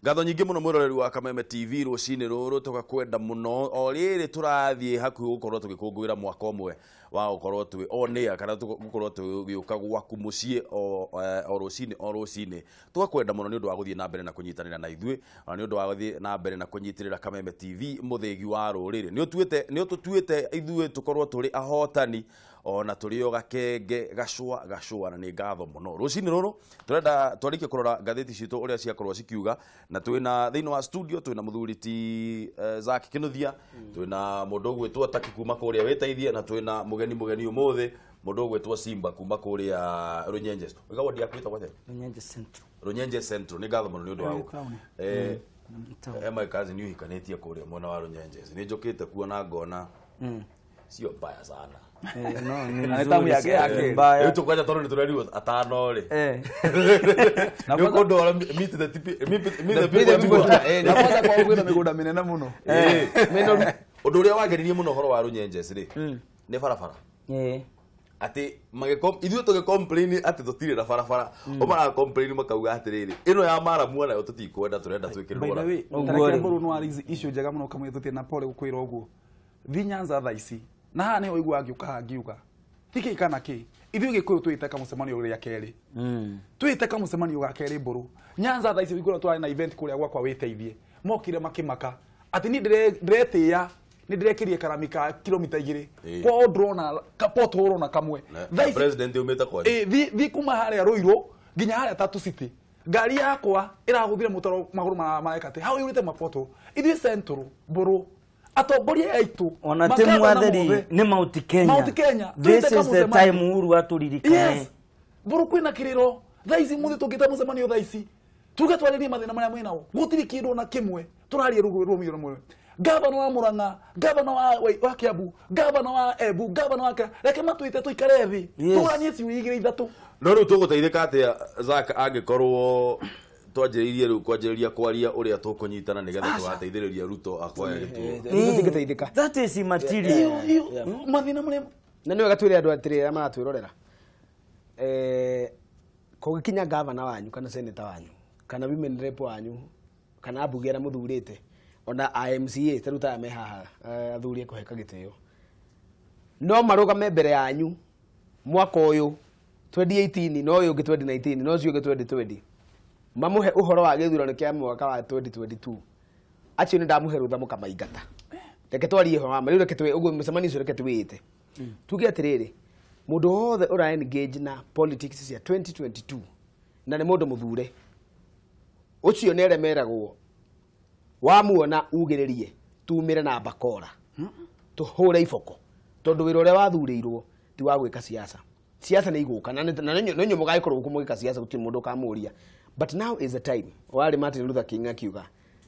Ngatho nyingĩ mũno mwĩroreri wa Kameme TV rũcinĩ rũrũ, tũgakwenda mũno. O rĩrĩ tũrathiĩ hakuhĩ gũkorwo tũgĩkũngũĩra mwaka ũmwe wa gũkorwo twĩ on air, kana gũkorwo tũgĩũka gwaku mũciĩ o rũcinĩ o rũcinĩ. Tũgakwenda mũno nĩ ũndũ wa gũthiĩ na mbere na kũnyitanĩra na ithuĩ, ona nĩ ũndũ wa gũthiĩ na mbere na kũnyitĩrĩra Kameme TV, mũthĩgi wa rũrĩrĩ. Nĩ ũtũtuĩte ithuĩ tũkorwo tũrĩ ahotani, ona tũrĩ o gakenge gacũa gacũa, na nĩ ngatho mũno. Rũcinĩ rũrũ tũrenda twarĩkie kũrora ngathĩti citũ ũrĩa ciakorwo cikiuga, na twĩna thĩinĩ wa studio twĩna mũthuri ti Zack Kinuthia, twĩna mũndũ ũgwĩtwo Taki kuma kũrĩa wĩteithie, na twĩna mũgeni ũmũthĩ mũndũ ũgwĩtwo Simba kuma kũrĩa Runyenjes. Ũiga wodi yaku ĩtagwo atĩa? Runyenjes Central. Runyenjes Central. Nĩ ngatho mũno nĩ ũndũ wa gũka. Town. My cousin nĩ ũhikanĩtie kũrĩa mwena wa Runyenjes. Nĩ njũkĩte kuona ngona sio mbaya sana. No, ni Na nĩ tamu nzuri yake sana. yake. Mbaya. Rĩu tũkwanja tondũ nĩ tũrerirwo atano rĩ. Na Nĩ kwanza- ũkũndwara meet the meet the Meet the people people tour. tour. Na kwanza kwa kwĩna mĩgũnda mĩnene mũno. Ũndũ ũrĩa wageririe mũno ũhoro wa Runyenjes rĩ, nĩ barabara. Atĩ ithuĩ tũgĩ complain atĩ tũtirĩ na barabara, o mara complain makauga atĩrĩrĩ, ĩno ya maramu nayo tũtikwenda, tũrenda twĩkĩrĩrwo By the rami. way, Ũguo tareke rĩ. mbũrũ no raise issue njega mũno kamwe tũtirĩ na pole gũkwĩra ũguo. Thi Nyanza thaa ici, na haha nĩho ũiguaga ngĩũka haha ngiuga ti kĩ kana kĩ, ithuĩ Gĩkũyũ twĩte kamũcemanio rĩa kerĩ, twĩte kamũcemanio ga kerĩ mbũrũ Nyanza thaa ici. Ũiguaga twarĩ na event kũrĩa gwakwa wĩteithie, mokire makĩmaka atĩ niĩ ndĩretĩĩa nĩ ndĩrekĩrie karami ka kilomita 2 kwao ndĩrona ka pothole ona kamwe. Na Thaa ici- president umĩte kwanyu. Thi kuma harĩa Ruiru nginya harĩa Tatu City, ngari yakwa ĩragũthire mũtaro, magũrũ mareka atĩ hau yũrĩte mapoto. Ithuĩ Central mbũrũ, atongoria aitũ Ona ti makagana mwatheri mothe. nĩ Mount Kenya. Mount Kenya. This Twĩte is the kamũcemanio. time Uhuru atũririkane. Yes, mbũrũ kwĩna kĩrĩro thaa ici. Mũthĩ tũngĩta mũcemanio thaa ici tuge twarĩrie mathĩna marĩa mwĩnao, gũtirĩ kĩndũ ona kĩmwe tũraria rũmio rũmwe. Gavana wa Murang'a, gavana wa Kiambu, gavana wa Embu, gavana wa reke matwĩte tũikare thĩ tũranie ciũria igĩrĩ ithatũ. No rĩu tũgũteithĩka atĩa Zack angĩkorwo twanjĩrĩirie rĩu kwanjĩrĩria kwaria ũrĩa tũkũnyitana nĩgetha tũgateithĩrĩria Ruto akoya gĩtuo? Tũtingĩteithĩka. That is immaterial. Iyo mathĩna marĩa Na nĩ wega twĩre andũ atĩrĩ arĩa maratwĩrorera, kũngĩkinya gavana wanyu kana senator wanyu kana women rep wanyu kana ambunge arĩa mũthurĩte ona IMCA ta rĩu taya me haha, athuri a kũheka gĩtĩo no marũgame mbere yanyu mwaka ũyũ 2018, no ũyũ ũngĩ 2019, no ũcio ũngĩ 2020, mamũhe ũhoro wa gĩthurano kĩa mwaka wa 2022, acio nĩ ndamũhe rũtha mũkamaingata. Reke twarie ũhoro wa ma rĩu, reke twĩ ũguo mũcemanio ũcio, reke twĩĩte tuge atĩrĩrĩ, mũndũ wothe ũra engage na politics cia 2022 na nĩ mũndũ mũthure ũcio nĩ aremeragwo, wamuona ugĩrĩrie tumĩre na bakora tũhũre iboko, tondũ wĩra ũrĩa wathurĩirwo ti wa gwĩka siasa. Siasa nĩ igũka na nĩ inyuĩ mũgagĩkorwo gũkũ mũgĩka siasa, gũtirĩ mũndũ ũkamũria. But now is the time, warĩ Martin Luther King akiuga,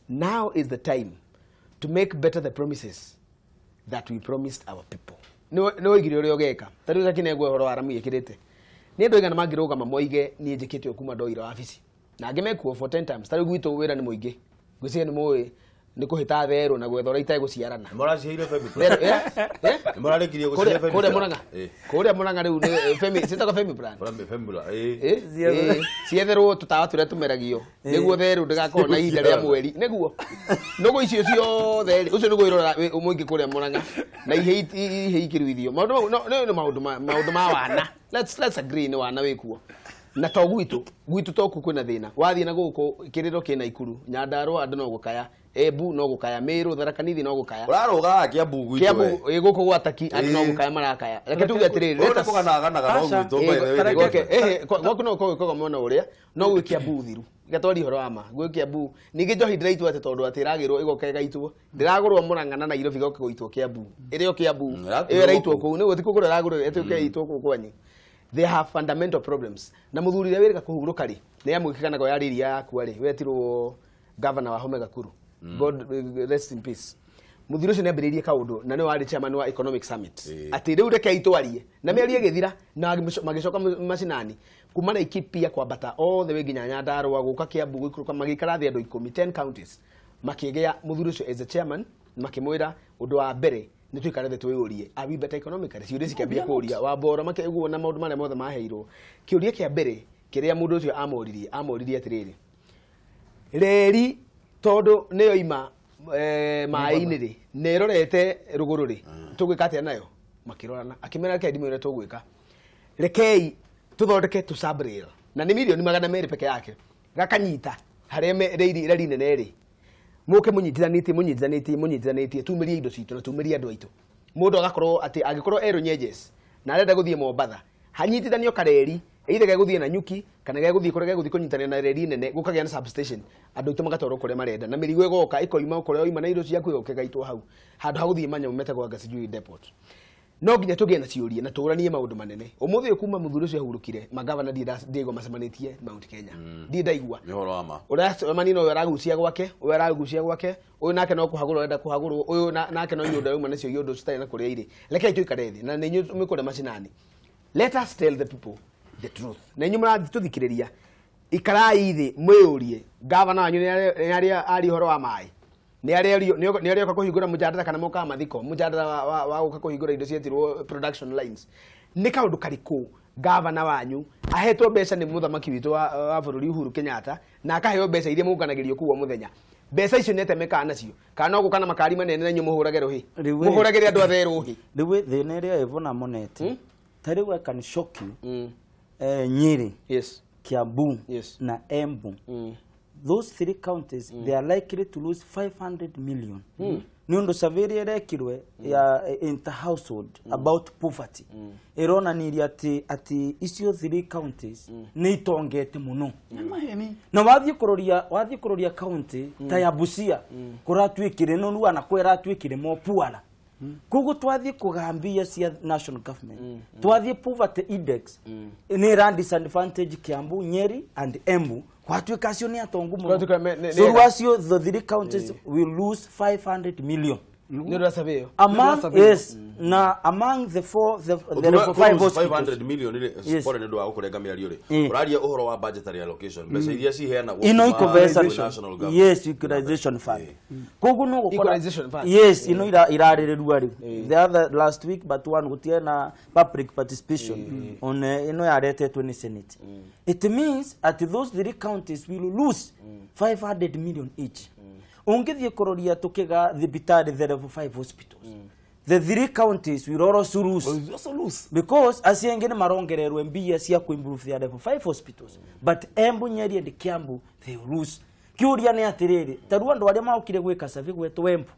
"Now is the time to make better the promises that we promised our people." Nĩ woigire ũrĩa ũgeka. Ta rĩu takinengwo ũhoro wa ramu ĩkĩrĩte nĩ andũ aigana mangĩrũgama moige niĩ njĩkĩte ũũ kuma ndoira wabici, na angĩ mekuo for 10 times. Ta rĩu gwitũ wĩra nĩ mũingĩ, ngwĩciria nĩ mũĩ nĩ kũhĩta therũ na gwetha ũrĩa itegũciarana. Nĩmũraciheire Femi? Therũ, eh? Eh? Nĩmũrarĩkirie gũcihe Kũrĩa Femi? kũrĩa Mũrang'a. Kũrĩa Mũrang'a rĩu nĩ Femi, ciĩtagwo Femi brand. Femi, ĩĩ. Cietherwo tũtawa tũrĩa tũmeragio nĩguo therũ ndĩgakorwo na ihinda rĩa mweri nĩguo nũgũ icio ciothe rĩ, ũcio nĩguo ĩrora mũingĩ kũrĩa Mũrang'a na ihe ikĩruithio maũndũ mau nĩ maũndũ ma wana. Let's agree nĩ wana wĩkuo na to gwitũ to kuo kwĩna thĩna. Wathiĩ na gũkũ kĩrĩro kĩna Ikuru, Nyandarũa andũ no gũkaya, Embu no gũkaya, Mĩrũ, Tharaka Nithi no gũkaya. Ũrarũgaga Kiambu gwitũ. Kiambu We. gũkũ gwa Taki andũ no gũkaya marakaya. Reke tuge atĩrĩrĩ, Ũyũ nĩ kũganaganaga no Aca. gwitũ, by the way. Gwaku no gũkorwo mwena ũrĩa no gwĩ Kiambu thiru gatwari ũhoro wa ma gwĩ Kiambu. Ningĩ njohi ndĩraitwo atĩ tondũ atĩ ĩragĩrwo ĩgoka ĩgaitwo, ndĩragũrwo Mũrang'a na Nairobi ĩgoka gũitwo Kiambu, ĩrĩ o Kiambu. Ĩrakuo Ĩyo ĩraitwo gũkũ. kũu nĩguo ti kũgũrwo ĩragũrwo ĩtuĩke ĩitwo kũu kwanyu. They have fundamental problems. Na mũthuri ũrĩa wĩrĩga kũhurũka rĩ, nĩ amwĩkĩkanago ya rĩria yakua rĩ, wetirwo governor wa Homa Gakuru, God rest in peace. Mũthuri ũcio nĩ ambĩrĩirie kaũndũ na nĩwe warĩ chairman wa economic summit, atĩ rĩu rekei twarie na mĩario ĩgĩthira na magĩcoka macinani kuma Laikipia kwambata all the way nginya Nyandarũa, gũka Kiambu, gũikũrũka, magĩikara thĩ andũ 10, 10 counties, makĩgĩa mũthuri ũcio as a chairman, makĩmwĩra ũndũ wa mbere nĩ tũikare thĩ twĩyũrie, are we better economically? Ciũria cikĩambia kũũria wambora makĩguo na maũndũ marĩa mothe maheirwo. Kĩũria kĩa mbere kĩrĩa mũndũ ũcio amoririe, amoririe atĩrĩrĩ, reri Tondu nĩyo ima maĩ-inĩ rĩ na ĩrorete rũgũrũ rĩ tũgwĩka atĩa nayo makĩrorana akĩmera reke ndimwĩre tũgwĩka rekei tũthondeke tũ subrail na nĩ mirioni 200 peke yake gakanyita harĩa reri nene rĩ mũke mũnyitithanĩtie tumĩrie indo citũ na tumĩrie andũ aitũ mũndũ agakorwo atĩ angĩkorwo erũ Nyenjes na arenda gũthiĩ Mombatha hanyitithanio kareri either gegũthiĩ na nyuki kana gegũthiĩ kũrĩa gegũthiĩ kũnyitanĩra na reri nene gũkagĩa na substation andũ aitũ magatwarwo kũrĩa marenda na mĩrigo ĩgoka ĩkoima kũrĩa oima na indo ciaku ĩgoka ĩgaitwo hau handũ ha gũthiĩ manyamũ metagwo anga sijui depot no nginya tũgĩe na ciũria na tũranie maũndũ manene ũmũthĩ ũyũ kuma mũthuri ũcio ahurũkire magavana ndiaigua macemanĩtie Mount Kenya ndirĩ ndaigua Nĩ ũhoro wa ma. ũracemania na ũyũ aragucia gwake ũyũ aragucia gwake ũyũ nake no kũhagũrwo arenda kũhagũrwo ũyũ nake no iũndũ auma nacio iũndũ citarĩ na kũrĩa irĩ rekei tũikare thĩ na nĩ inyuĩ mwĩ kũrĩa macinani. Let us tell the people the truth na inyuĩ mũratũthikĩrĩria ikarai thĩ mwĩyũrie gavana wanyu nĩ arĩa aria ũhoro wa maĩ nĩ arĩoka kũhingũra mũjadara kana mokaga mathiko mũjadara wa gũka kũhingũra indo cietirwo production lines nĩ kaũndũ karĩkũ gavana wanyu ahetwo mbeca nĩ mũthamaki witũ wa bũrũri Uhuru Kenyatta na akaheo mbeca iria mũnganagĩrio kũu o mũthenya mbeca icio nĩatemekaga nacio kana no gũka na makari manene na inyuĩ mũhũrage rũhĩ mũhũragĩre andũ athe rũhĩ rĩu thĩna ĩrĩa ĩvo na monete ta rĩu I can shock you Nyeri, yes, Kiambu, yes, na Embu. Those three counties, they are likely to lose 500 million. Nĩ ũndũ survey ĩrĩa ĩrekirwe ya inter-household about poverty ĩronanirie atĩ icio three counties nĩ itongete mũno na wathiĩ kũroria county ta ya Busia kũratuĩkire no rĩu anakwo ĩratuĩkire more poorer koguo twathiĩ kũgambia cia national government twathiĩ poverty index nĩ ĩra disadvantage Kiambu, Nyeri and Embu kwatuĩka acio nĩ atongu mũno so rĩu acio the three counties will lose 500 million nĩ ũndũ wa survey ĩyo among yes na among the four the level 5 hospitals 500 million rĩ pole nĩ ũndũ wa gũkũrenga mĩario rĩ ũraria ũhoro wa budgetary allocation mbeca iria ciheanagwo ino iko yes equalization fund koguo no gũkora equalization fund yes ino irarĩrĩrua rĩu the other last week but one gũtiarĩ na public participation on ino yaretetwo nĩ senate it means at those three counties will lose 500 million each ũngĩthiĩ kũroria tũkĩga thibitarĩ the level 5 hospitals the three counties will also lose because acio angĩ nĩ marongererwo mbia cia kũ-improve their level 5 hospitals but Embu, Nyeri and Kiambu they lose kĩũria nĩ atĩrĩrĩ ta rĩu andũ arĩa maokire gwĩka survey gwetwo Embu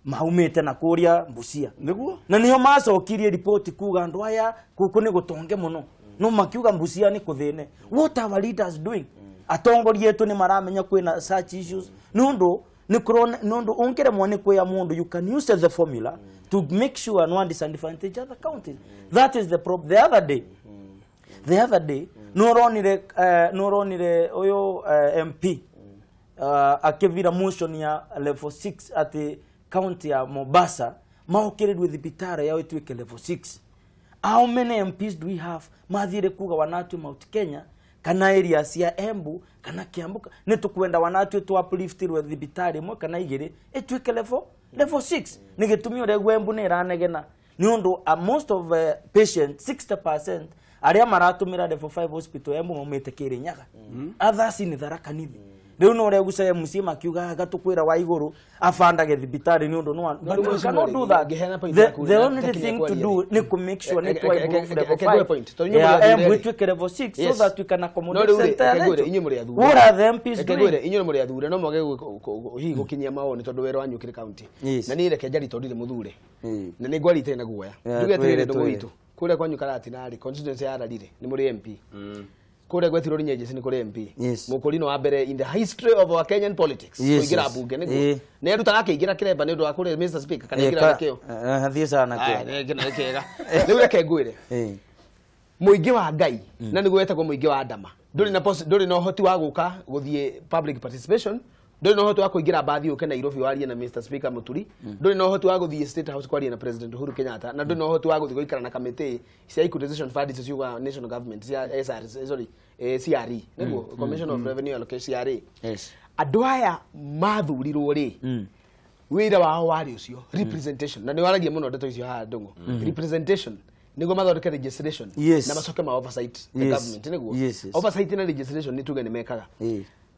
maumĩte na kũrĩa Busia nĩguo na nĩo macokirie ripoti kuga andũ aya gũkũ nĩ gũtonge mũno no makiuga Busia nĩ kũthĩne. What our leaders doing atongoria etu nĩ maramenya kwĩna such issues nĩ ũndũ nĩ ũngĩremwo nĩ kwĩa mũndũ you can use the formula to make sure no one disadvantage other counties. That is the problem. The other day no ronire ũyũ MP akĩvira motion ya level 6 at county ya Mombasa maokĩrĩrwe thibitarĩ yao ĩtuĩke level 6. How many MPs do we have mathire kuga wanatwe Mount Kenya kana area cia Embu kana Kiambu nĩ tũkwenda wanatwe tu upliftirwe thibitarĩ ĩmwe kana igĩrĩ ĩtuĩke level 6 nĩ gĩtũmi ũrĩa Embu nĩ ĩranegena nĩ ũndũ most of patients 60% arĩa maratũmĩra level 5 hospital Embu maumĩte Kĩrĩnyaga others nĩ Tharaka Nithi rĩu no ũrĩa gucaya mũciĩ makiuga gatũkwĩra wa igũrũ abandage thibitarĩ nĩ ũndũ no but we cannot do that. The only thing to do ni ku make sure ni twa improve level 5 yeah Embu ituĩke level 6 so that we can accommodate center. What are the MPs doing? Inyuĩ mũrĩ athure no mwage hihi gũkinyia mawoni tondũ wĩra wanyu ũkĩrĩ county na niĩ reke njari tondũ ndirĩ mũthure na nĩ ngwarĩte na guoya nduge atĩrĩrĩ ndũgũ witũ kũrĩa kwanyu Karatina rĩ constituency ya Ararire nĩ mũrĩ MP kũrĩa gwetirwo Nyenjes nĩ kũrĩ MP mũkũrino wa mbere in the history of our Kenyan politics kũingĩra bunge nĩguo nĩ arutaga akĩingĩra kĩremba nĩ ũndũ wa kũrĩa Mr Speaker kana aingĩra nakĩo athiĩ sana nakĩo nĩ kĩega rĩu reke ngwĩre mũingĩ wa Ngai na nĩguo wetagwo mũingĩ wa Adama ndũrĩ na ũhoti wa gũka gũthiĩ public participation ndũrĩ na ũhoti wa kũingĩra mbathi ũke Nairobi warie na Mr Speaker Muturi ndũrĩ na ũhoti wa gũthiĩ State House kwaria na President Uhuru Kenyatta na ndũrĩ na ũhoti wa gũthiĩ gũikara na kamĩtĩ cia equalization fund icio ciuga national government cia SR sorry CRE nĩguo Commission of Revenue Allocation CRA. Yes. Andũ aya mathurirwo rĩ wĩra wao warĩ ũcio representation na nĩ waragia mũno ndeto icio haha Ndung'u representation nĩguo mathondeke legislation na macoke ma oversight the government nĩguo oversight na legislation nĩ tuge nĩ mekaga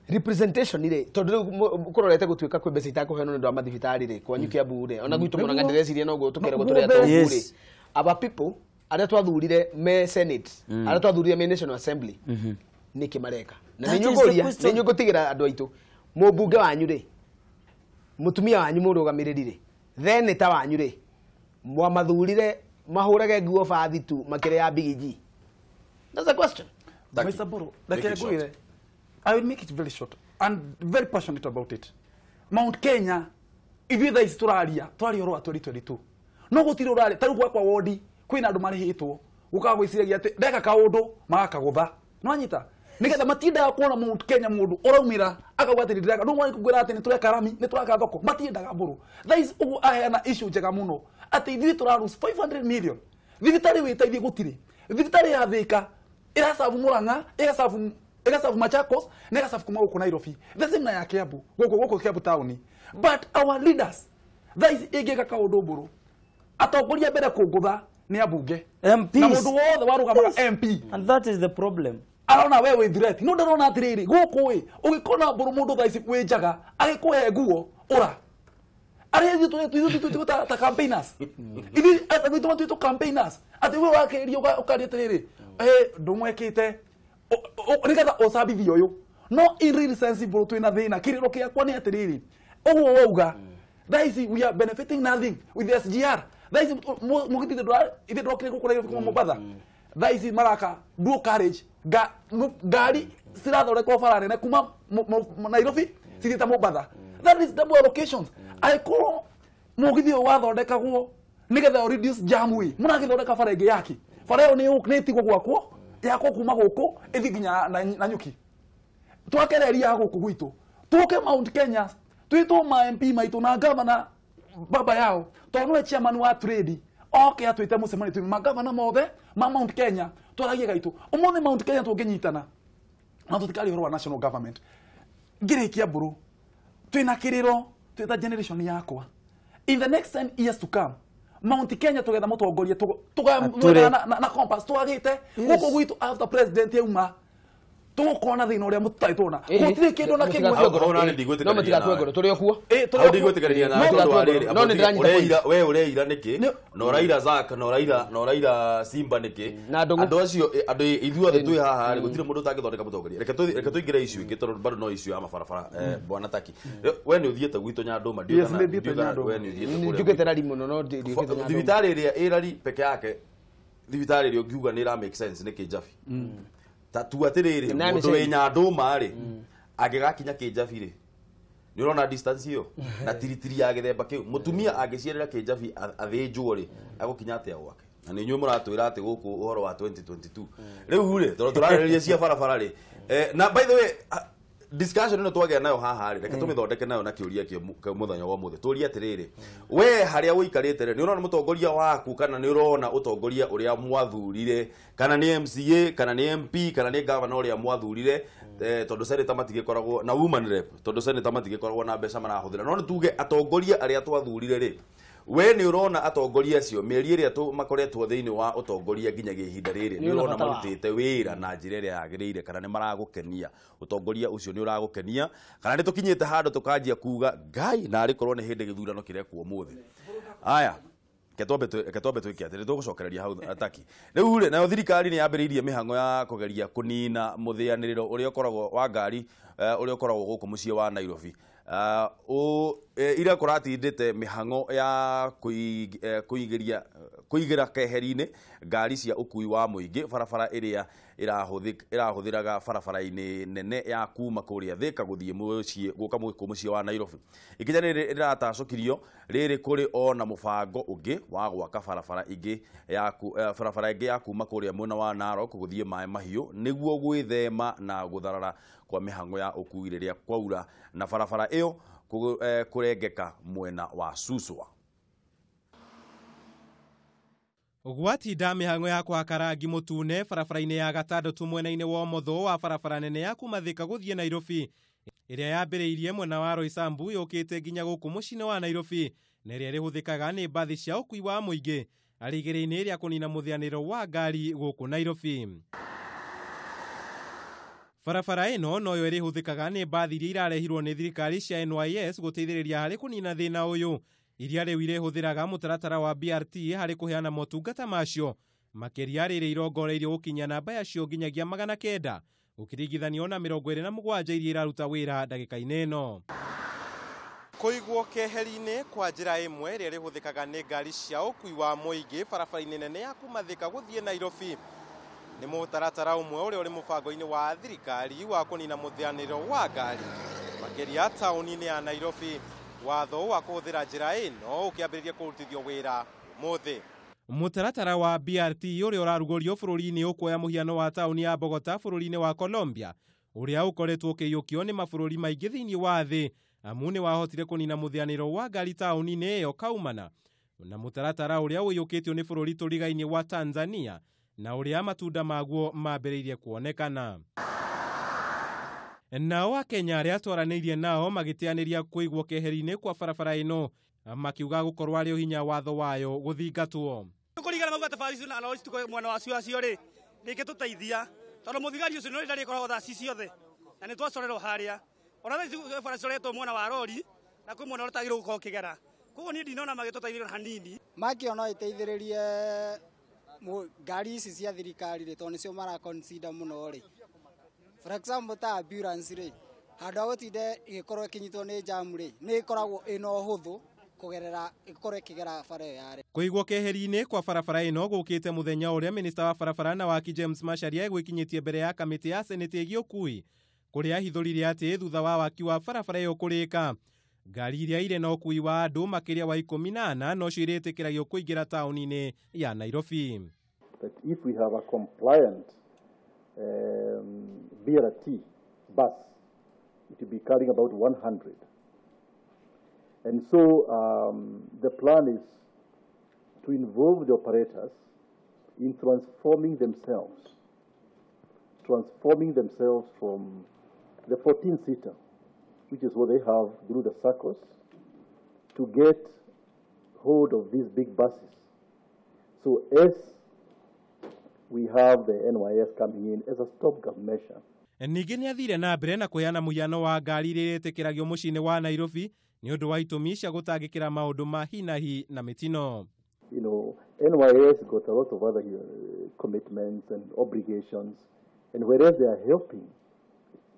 Representation rĩ, tondũ rĩu kũrorete gũtuĩka kwĩ mbeca itakũheanwo nĩ ũndũ wa mathibitarĩ rĩ, kwanyu Kiambu rĩ, ona gwitũ mũno ndĩreciria noguo tũkeragwo tũrĩ atongu rĩ. Our people arĩa twathurire me Senate, arĩa twathurire me National Assembly, nĩkĩ mareka? Na That nĩ is the nyũngũria, question. nĩ nyũngũtigĩra andũ aitũ, mũmbunge wanyu rĩ, mũtumia wanyu mũrũgamĩrĩri rĩ, theneta wanyu rĩ, mwamathurire mahũrage nguo bathi tu makĩrĩa ya bigiji. That's a question. Thank you. Mr. Boro, Make reke it short. ngwĩre, I will make it very short and very passionate about it. Mount Kenya, ithuĩ thaa ici tũraria, tũraria ũhoro wa 2022. No gũtirĩ ũraria, ta rĩu gwakwa wondi, kwĩna andũ marĩhĩtwo, gũkaga gwĩciragia atĩ ndeka kaũndũ, magakagũtha. Nĩwanyita? Nĩgetha matiendaga kuona Mount Kenya mũndũ ũraumĩra akauga atĩ nĩndĩreka, ndũmwe ngwĩra atĩ nĩtũreka rami, nĩtũraka thoko, matiendaga mbũrũ. Thaa ici ũguo aheana issue njega mũno, atĩ ithuĩ tũra lose 500 million. Thibitarĩ wĩteithie gũtirĩ. Thibitarĩ ya Thĩka ĩracabu Murang'a, ĩgacabu Machakos, na ĩgacabu kuma gũkũ Nairobi. The same na ya Kiambu, gũkũ Kiambu town. But our leaders, thaa ici ĩngĩka kaũndũ mbũrũ, atongoria mbere kũngũtha nĩ ambunge. MPs. Na mũndũ wothe warũgamaga MP And that is the problem. Arona we wĩ threat, no ndarona atĩrĩrĩ gũkũ ĩ ũgĩkona mbũrũ mũndũ thaa ici wĩ njaga agĩkũhe nguo ũra arĩa ithuĩ tũrĩ ta campaigners, ithuĩ andũ aitũ matuĩtwo campaigners atĩ we wakĩria ũkaria atĩrĩrĩ ndũmwekĩte nĩgetha ũcambithie ũyũ, no in real sense mbũrũ twĩna thĩna. Kĩrĩro kĩakwa nĩ atĩrĩrĩ ũguo wauga thaa ici we are benefiting nothing with the SGR. Thaa ici mũgithĩ ithe ndokire gũkũ Nairobi kuma Mombatha, thaa ici maraka dual carriage, ngari cirathondekwo bara nene kuma Nairobi cithiĩte Mombatha. That is double allocations. Angĩkorwo mũgithi ũyũ wathondekagwo nĩgetha ũ reduce jam ĩ, mũragĩthondeka bara ĩngĩ yaki, bara ĩyo nĩ ĩtigwo gwakwo yakwo kuma gũkũ ĩthiĩ nginya Nanyuki, twakereria gũkũ gwitũ tũke Mount Kenya twĩtwo ma MP maitũ na gavana baba yao, tondũ nĩwe chairman wa trade, oke atwĩte mũcemanio twĩ magavana mothe ma Mount Kenya twaragie gaitũ. Ũmũthĩ Mount Kenya tũngĩnyitana na tũtikaria ũhoro wa national government. Ngĩrĩkia mbũrũ, twĩna kĩrĩro twĩta generation yakwa, in the next 10 years to come Mount Kenya tũgetha mũtongoria Ature. na compass twagĩte gũkũ gwitũ after president yauma tũgũkorwo na thĩna ũrĩa mũtarĩ tuona gũtirĩ kĩndũ na kĩmwe. Hau nani ndigwĩtĩkania No mũtigatue nawe. ngoro, tũrĩ o kuo. Tũrĩ Hau o kuo. ndigwĩtĩkania nawe No, tondũ wa rĩrĩ, no, nĩndĩranyita ũreira we ũreira nĩkĩ Nĩ- na ũraira Zack na ũraira Simba nĩkĩ Na Ndũng'ũ. andũ acio andũ ithuothe twĩ haha rĩ gũtirĩ mũndũ ũtangĩthondeka mũtongoria. Reke tũingĩre issue ĩngĩ tondũ bado no issue ya mabarabara. Bwana Taki, we nĩ ũthiĩte gwitũ Nyandũma? Ndiũĩ Yes, kana- nĩ thiĩte ndiũĩ kana Nyandũma. we nĩ ũthiĩte kũrĩa Njugĩte rari mũno no ndiũkĩte Nyandũma. Thibitarĩ ĩrĩa ĩrari peke yake, thibitarĩ ĩrĩa ũngiuga nĩ ĩra make sense nĩ Kĩnjabi. Ta tua atĩrĩrĩ, Na mũndũ mĩcene. wĩ Nyandũma rĩ angĩgakinya Kĩnjabi rĩ, nĩ ũrona distance ĩyo na tiritiri ya gĩthemba kĩu, mũtumia angĩciarĩra Kĩnjabi athĩnjwo rĩ, agũkinya atĩa gwake? Na nĩ inyuĩ mũratwĩra atĩ gũkũ ũhoro wa 2022 rĩu rĩ, tondũ tũrarĩrĩria cia barabara rĩ, na by the way discussion ĩno twagĩa nayo haha rĩ, reke tũmĩthondeke nayo na kĩũria kĩa mũthenya wa ũmũthĩ. Tũrie atĩrĩrĩ, we harĩa ũikarĩte rĩ, nĩ ũrona mũtongoria waku kana nĩ ũrona ũtongoria ũrĩa mwathurire, kana nĩ MCA kana nĩ MP kana nĩ gavana ũrĩa mwathurire, tondũ senator matigĩkoragwo na woman rep, tondũ senator matigĩkoragwo na mbeca marahũthĩra, no nĩ tuge atongoria arĩa twathurire rĩ, we nĩ ũrona atongoria acio mĩeri ĩrĩa makoretwo thĩinĩ wa ũtongoria nginyagia ihinda rĩrĩ, nĩ Nĩ ũrona bata wao. marutĩte wĩra na njĩra ĩrĩa yagĩrĩire kana nĩ maragũkenia? Ũtongoria ũcio nĩ ũragũkenia kana nĩ tũkinyĩte handũ tũkanjia kuga ngai na arĩ korwo nĩ hĩndĩ gĩthurano kĩrekwo ũmũthĩ? Aya, reke twambe twĩke atĩ nĩ tũgũcokereria hau ataki. Rĩu rĩ, nayo thirikari nĩ yambĩrĩirie mĩhang'o ya kũgeria kũnina mũthĩanĩrĩro ũrĩa ũkoragwo wa ngari ũrĩa ũkoragwo gũkũ mũciĩ wa Nairobi. Ira kũratindĩte mĩhang'o ya kũigĩria kũigĩra keheri-inĩ ngari cia ũkui wa mũingĩ barabara ĩrĩa ĩrahũthĩraga barabara-inĩ nene ya kuma kũrĩa Thĩka gũthiĩ mũciĩ gũka gũkũ mũciĩ wa Nairobi. Ikinya rĩrĩ rĩratacũkirio rĩrĩ kũrĩ o na mũbango ũngĩ wa gwaka barabara ĩngĩ ya barabara ĩngĩ ya kuma kũrĩa mwena wa Narok gũthiĩ Maĩ Mahiũ nĩguo gwĩthema na gũtharara kwa mĩhang'o ya ũkui rĩrĩa kwaura na barabara ĩyo kũrengeka mwena wa Suswa. Gwatinda mĩhang'o ya kũhaka rangi mũtune barabara-inĩ ya gatandatũ mwena-inĩ wa ũmotho wa barabara nene ya kuma Thĩka gũthiĩ Nairobi ĩrĩa yambĩrĩirie mwena wa Roysambu yũkĩte nginya gũkũ mũciĩ-inĩ wa Nairobi na ĩrĩa ĩrĩhũthĩkaga nĩ mbathi cia ũkui wa mũingĩ arĩ igĩrĩ-inĩ rĩa kũnina mũthĩanĩro wa ngari gũkũ Nairobi. Barabara ĩno noyo ĩrĩhũthĩkaga nĩ mbathi iria irarehirwo nĩ thirikari cia NYS gũteithĩrĩria harĩ kũnina thĩna ũyũ, iria rĩu irĩhũthĩraga mũtaratara wa BRT harĩ kũheana motungata macio, makĩria rĩrĩ irongoreirio gũkinyia namba yacio nginyagia 900 gũkĩringithanio na 27 iria iraruta wĩra ndagĩka-inĩ ĩno. Kũigwo keheri-inĩ kwa njĩra ĩmwe ĩrĩa ĩrĩhũthĩkaga nĩ ngari cia ũkui wa mũingĩ barabara-inĩ nene ya kuma Thika gũthiĩ Nairobi nĩ mũtaratara ũmwe ũrĩa ũrĩ mũbango-inĩ wa thirikari wa kũnina mũthĩanĩro wa ngari makĩria taũni-inĩ ya Nairobi. Watho wa kũhũthĩra njĩra ĩno ũkĩambĩrĩria kũrutithio wĩra ũmũthĩ. Mũtaratara wa BRT ũrĩa ũrarugũrio bũrũri-inĩ ũkuoya mũhiano wa taũni ya Bogota bũrũri-inĩ wa Colombia, ũrĩa ũkoretwo ũkĩiyũkio nĩ mabũrũri maingĩ thĩinĩ wa thĩ, amu nĩ wahotire kũnina mũthĩanĩro wa ngari taũni-inĩ ĩyo kaumana na mũtaratara ũrĩa ũiyũkĩtio nĩ bũrũri tũrigainĩ wa Tanzania na ũrĩa matunda maguo mambĩrĩirie kuonekana. Nao Akenya arĩa twaranĩirie nao magĩteanĩria kũigwo keheri-inĩ kwa barabara ĩno, makiuga gũkorwo arĩ ũhinya watho wayo gũthingatwo. Kũringana mauga thabari icio na lori cituko mwena wa cio acio rĩ rĩngĩtũteithia tondũ mũthigari ũcio nĩ ndarĩkoragwo thaa ci ciothe na nĩ twacorerwo harĩa ona thaa ici bara cicoretwo mwena wa rori na kwĩ mwena ũrĩa ũtagĩrĩirwo gũkorwo ũkĩgera, koguo niĩ ndinona magĩtũteithĩrĩria hanini. Makĩo no ĩteithĩrĩrie ngari ici cia thirikari rĩ, tondũ nĩcio mara consider mũno rĩ. For example ta ambulance rĩ, handũ ha gũtinde ĩgĩkorwo ĩkĩnyitwo nĩ jam rĩ, nĩ ĩkoragwo ĩna ũhũthũ kũgerera ĩkorwo ĩkĩgera bara ĩyo yarĩ. Kũigwo keheri-inĩ kwa barabara ĩno gũkĩte mũthenya ũrĩa minista wa barabara na waki James Macharia egwĩkinyĩtie mbere ya kamĩtĩ ya seneti ĩgiĩ ũkui, kũrĩa ahithũrire atĩ thutha wa waki wa barabara ĩyo kũrĩka, ngari iria irĩ na ũkui wa andũ makĩria wa 14 nocio irĩtĩkĩragio kũingĩra taũni-inĩ ya Nairobi. That if we have a compliant BRT bus, it will be carrying about 100. And so the plan is to involve the operators in transforming themselves from the 14-seater, which is what they have through the circles, to get hold of these big buses. So as we have the NYS coming in as a stopgap measure. Ningĩ nĩ athire na mbere na kũheana mũhiano wa ngari iria irĩtĩkĩragio mũciĩ-inĩ wa Nairobi nĩ ũndũ wa itũmi cia gũtangĩkĩra maũndũ ma hi na hi na mĩtino. You know, NYS got a lot of other commitments and obligations, and whereas they are helping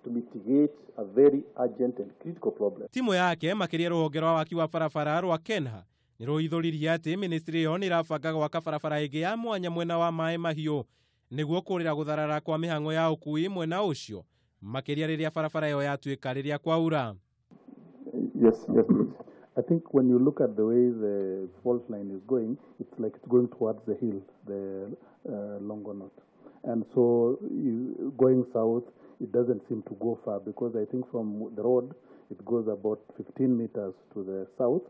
to mitigate a very urgent and critical problem. Timu yake makĩria rũhonge rwa waki wa barabara rwa Kenha nĩ rũhithũririe atĩ ministry ĩyo nĩ ĩrabanga gwaka barabara ĩngĩ ya mwanya mwena wa Maĩ Mahiũ nĩguo kũrĩra gũtharara kwa mĩhang'o ya ũkui mwena ũcio, makĩria rĩrĩa barabara ĩyo yatuĩka rĩrĩa kwaura. Yes, yes, please. I think when you look at the way the fault line is going, it's like it's going towards the hill, the Longonot. And so going south, it doesn't seem to go far because I think from the road, it goes about 15 meters to the south,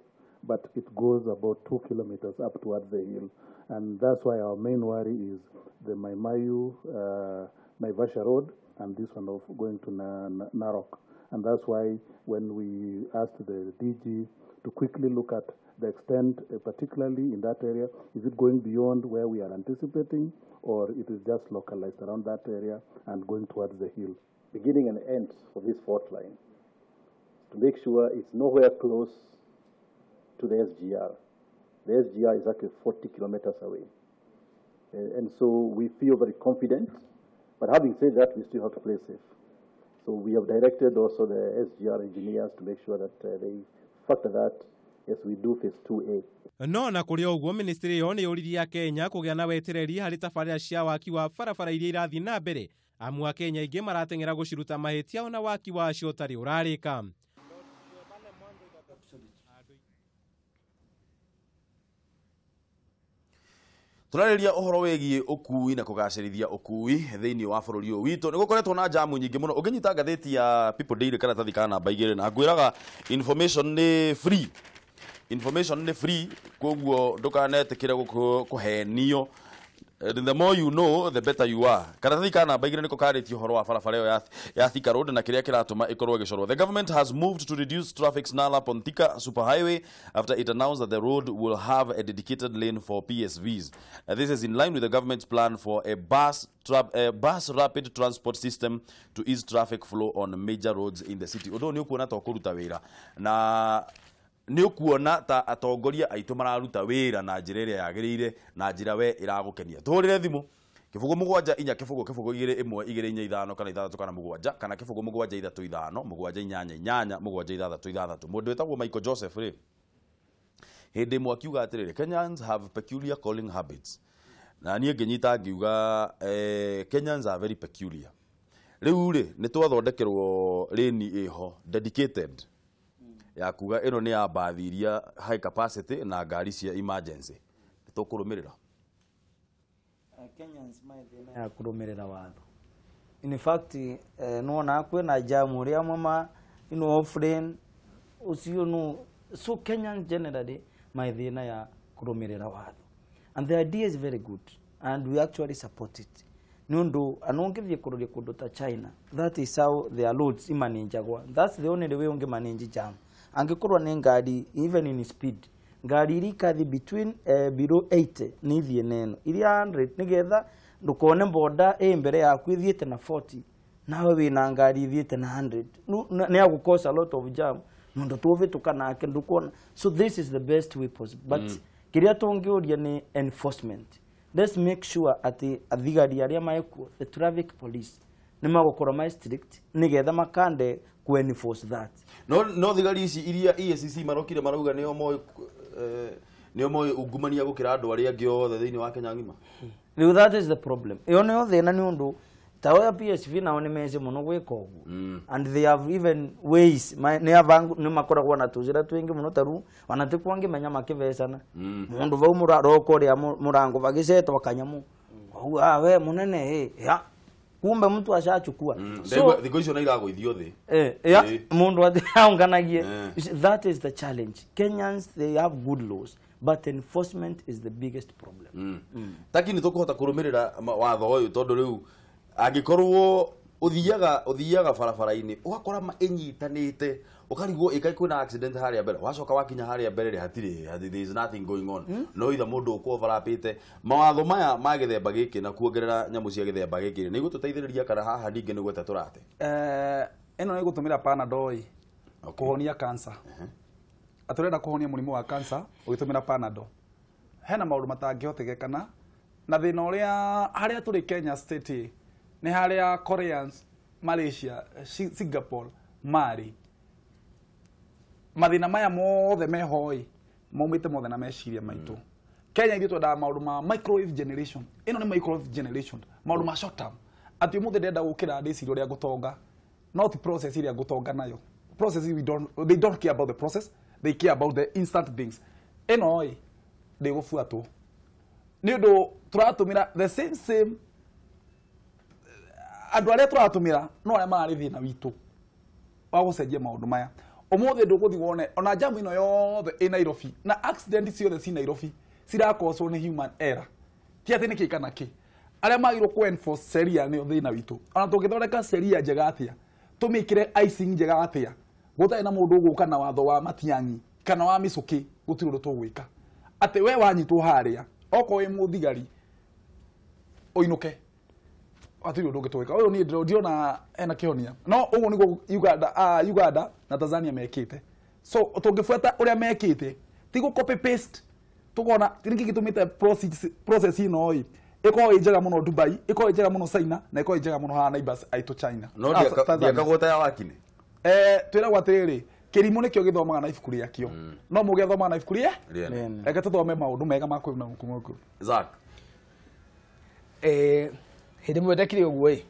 but it goes about 2 kilometers up towards the hill. And that's why our main worry is the Maimayu, Naivasha Road, and this one of going to Narok. And that's why when we asked the DG to quickly look at the extent, particularly in that area, is it going beyond where we are anticipating, or it is just localized around that area and going towards the hill? Beginning and end of this fault line, to make sure it's nowhere close to the SGR. The SGR is actually 40 kilometers away. And so we feel very confident, but having said that, we still have to play safe. So we have directed also the SGR engineers to make sure that they factor that as we do phase 2A. No na kũrĩ ũguo ministry ĩyo nĩ yũririe Akenya kũgĩa na wetereri harĩ tabarĩra cia waki wa barabara iria irathiĩ na mbere, amu Akenya aingĩ marateng'era gũciruta mahĩtia ona waki wacio ũtarĩ ũrarĩka. Tũrarĩria ũhoro wĩgiĩ ũkui na kũgacĩrithia ũkui thĩinĩ wa bũrũri ũyũ witũ. Nĩ gũkoretwo na jamu nyingĩ mũno. Ũngĩnyita ngathĩti ya People Daily karatathi ka namba 2 na ngwĩraga information nĩ free. Information nĩ free, koguo ndũkanetĩkĩre kũhenio. And the more you know, the better you are. Karatathi ka namba 2 niko karĩtie ũhoro wa barabara ĩyo ya Thika Road na kĩrĩa kĩratũma ĩkorwo ĩgĩcorwo. The government has moved to reduce traffic snarl up on Thika Superhighway after it announced that the road will have a dedicated lane for PSVs. This is in line with the government's plan for a bus rapid transport system to ease traffic flow on major roads in the city. Ũndũ ũyũ nĩ ũkuona ta ũkũruta wĩra na nä å kuona ta atongoria aitå mararuta wä ra na njä ra ä rä a yagä rä ire na njä ra we ä ragå kenia. Tå hå rä re thimå 0 7 4 0 0 2 1 2 4 5 kana 6 kana 7 kana 0 7 3 5 7 8 8 7 6 6. Må ndå wä tagwo Michael Joseph rä hä ndä ĩmwe akiuga atä rä rä, "Kenyans have peculiar calling habits," na niä ngä nyita ngiuga, "Kenyans are very peculiar." Rä u rä nä twathondekerwo lane ĩho dedicated ya kuga ĩno nĩ ya mbathi iria high capacity na ngari cia emergency, nĩ tũkũrũmĩrĩra? Kenyans mai thĩna ya kũrũmĩrĩra watho. In fact, nĩwona kwĩna jam ũrĩa amwe ma off lane ũcio no. So Kenyans generally mai thĩna ya kũrũmĩrĩra watho, and the idea is very good and we actually support it, nĩ ũndũ ana ũngĩthiĩ kũroria kũndũ ta China, that is how their roads imanĩnjagwa. That's the only way ũngĩmanĩnji jam. Angĩkorwo nĩ ngari, even in speed, ngari iria ikathi between below 80 nĩ ithiĩ neno iria 100, nĩgetha ndũkone boda ĩ mbere yaku ĩthiĩte na 40 nawe wĩna ngari ithiĩte na 100. Nĩ agũcause a lot of jam nũndũ tũvĩtũka nake ndũkuona. So this is the best way possible, but kĩrĩa tũngĩũria nĩ enforcement. Let's make sure atĩ athigari arĩa maekuo, the traffic police, nĩ magũkorwo ma strict nĩgetha makande ku enforce that. No thigari ici iria EACC marokire marauga nĩo moĩ nĩo moĩ ungumania gũkĩra andũ arĩa angĩ othe thĩinĩ wa Kenya ng'ima. Rĩu that is the problem. Ĩyo nĩyo thĩna, nĩ ũndũ ta oya PSV nao nĩ meci mũno gwĩka ũguo, and they have even ways nĩ avangu nĩ makoragwo na tũcĩra twĩngĩ mũno. Ta rĩu ona ti kwangĩmenya makĩvecana mũndũ vau mũraroko ũrĩa mũrango vagĩcetwo kanyamũ koguo, "Ah, we mũnene ĩ ya," kumbe mtu ashachukua. So thikũ icio na iragũithio thĩ. Ya mundu aunganagie. That is the challenge. Kenyans, they have good laws, but enforcement is the biggest problem. Taki nĩ tũkũhota kũrũmĩrĩra watho ũyũ, tondũ rĩu angĩkorwo ũthiaga barabara-inĩ ũgakora ĩnyitanĩte, ũkarigwo ĩka kwĩna accident harĩa mbere, wacoka wakinya harĩa mbere rĩ, hatirĩ, there is nothing going on, no itha mũndũ ũkũ overlapĩte. Mawatho maya ma gĩthemba gĩkĩ na kuongerera nyamũ cia gĩthemba gĩkĩ nĩ igũtũteithĩrĩria kana haha ningĩ nĩ gwete tũrate? Ĩno nĩ gũtũmĩra Panadol ĩ kũhonia cancer. Atĩ ũrenda kũhonia mũrimũ wa cancer ũgĩtũmĩra Panadol. Hena maũndũ matangĩhotekekana na thĩna ũrĩa harĩa tũrĩ Kenya state ĩ, nĩ harĩa Koreans, Malaysia, Singapore marĩ. Mathĩna maya mothe meho ĩ maumĩte mothe na meciria maitũ. Kenya ithuĩ twendaga maũndũ ma microwave generation. Ĩno nĩ microwave generation, maũndũ ma short term, atĩ ũmũthĩ ndĩrenda gũkĩra ndĩciria ũrĩa ngũtonga, not process ĩrĩa ngũtonga nayo. Process, we don't, they don't care about the process, they care about the instant things. Ĩno ĩ ndĩgũbuatwo nĩ ũndũ tũratũmĩra the same same andũ arĩa tũratũmĩra, no arĩa mararĩ thĩna witũ wa gũcenjia maũndũ maya. Ũmũthĩ ndũgũthiĩ wone ona jamu ĩno yothe ĩ Nairobi na accident ciothe ci Nairobi cirakoswo nĩ human error, ti atĩ nĩ kĩ kana kĩ. Arĩa magĩrĩirwo kũ enforce sheria nĩo thĩna witũ. Ona tũngĩthondeka sheria njega atĩa, tũmĩkĩre icing njega atĩa, gũtarĩ na mũndũ ũgũka na watho wa Matiang'i kana wa Mĩcũkĩ, gũtirĩ ũndũ tũgwĩka. Atĩ we wanyitwo harĩa, okorwo wĩ mũthigari, ũinũke, hatirĩ ũndũ ũngĩ tũgwĩka. Ũyũ niĩ ndirona ena kĩhonia, no ũguo nĩguo Uganda na Tanzania mekĩte. So tũngĩbuata ũrĩa mekĩte, ti gũ copy paste, tũkona nĩkĩ gĩtũmĩte process ĩno ĩ ĩkorwo ĩ njega mũno Dubai, ĩkorwo ĩ njega mũno China, na ĩkorwo ĩ njega mũno haha neighbors aitũ China. No Ah, Tanzania. ndiakagwo ta ya wakine. Twĩragwo atĩrĩrĩ, kĩrimũ nĩkĩo gĩthomaga na ibuku rĩakĩo, no mũgĩ athomaga na ibuku rĩa Rĩene. Reke tũthome maũndũ mega ma kwĩruna gũkũ. Zack. Hĩndĩ ĩmwe ndekire ũguo ĩ,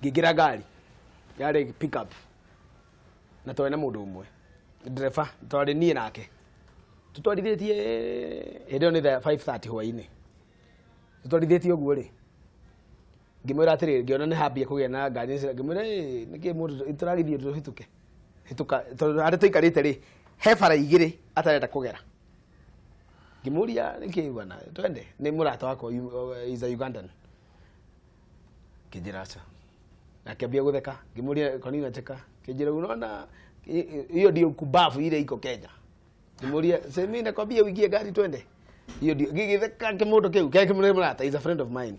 ngĩingĩra ngari yarĩ pick up na twarĩ na mũndũ ũmwe ndereba, twarĩ niĩ nake tũtwarithĩtie. Hĩndĩ ĩyo nĩ thaa 5:30 hwaĩ-inĩ. Tũtwarithĩtie ũguo rĩ, ngĩmwĩra atĩrĩrĩ, ngĩona nĩ hambia kũgĩa na ngari, ngĩmwĩra, "Ĩ, nĩkĩ mũndũ tũragĩthiĩ tũhĩtũke hĩtũka?" Tondũ harĩa tũikarĩte rĩ, he bara igĩrĩ atarenda kũgera. Ngimuria niki bwana twende ni murata wakwa is a Ugandan. Kijira acha. Akiambia gutheka ngimuria kwa nini unacheka? Kijira unaona hiyo ndio kubafu ile iko Kenya. Ngimuria sasa mimi nakwambia uingie gari twende. Hiyo ndio gigitheka kimundu kiu ke murata is a friend of mine.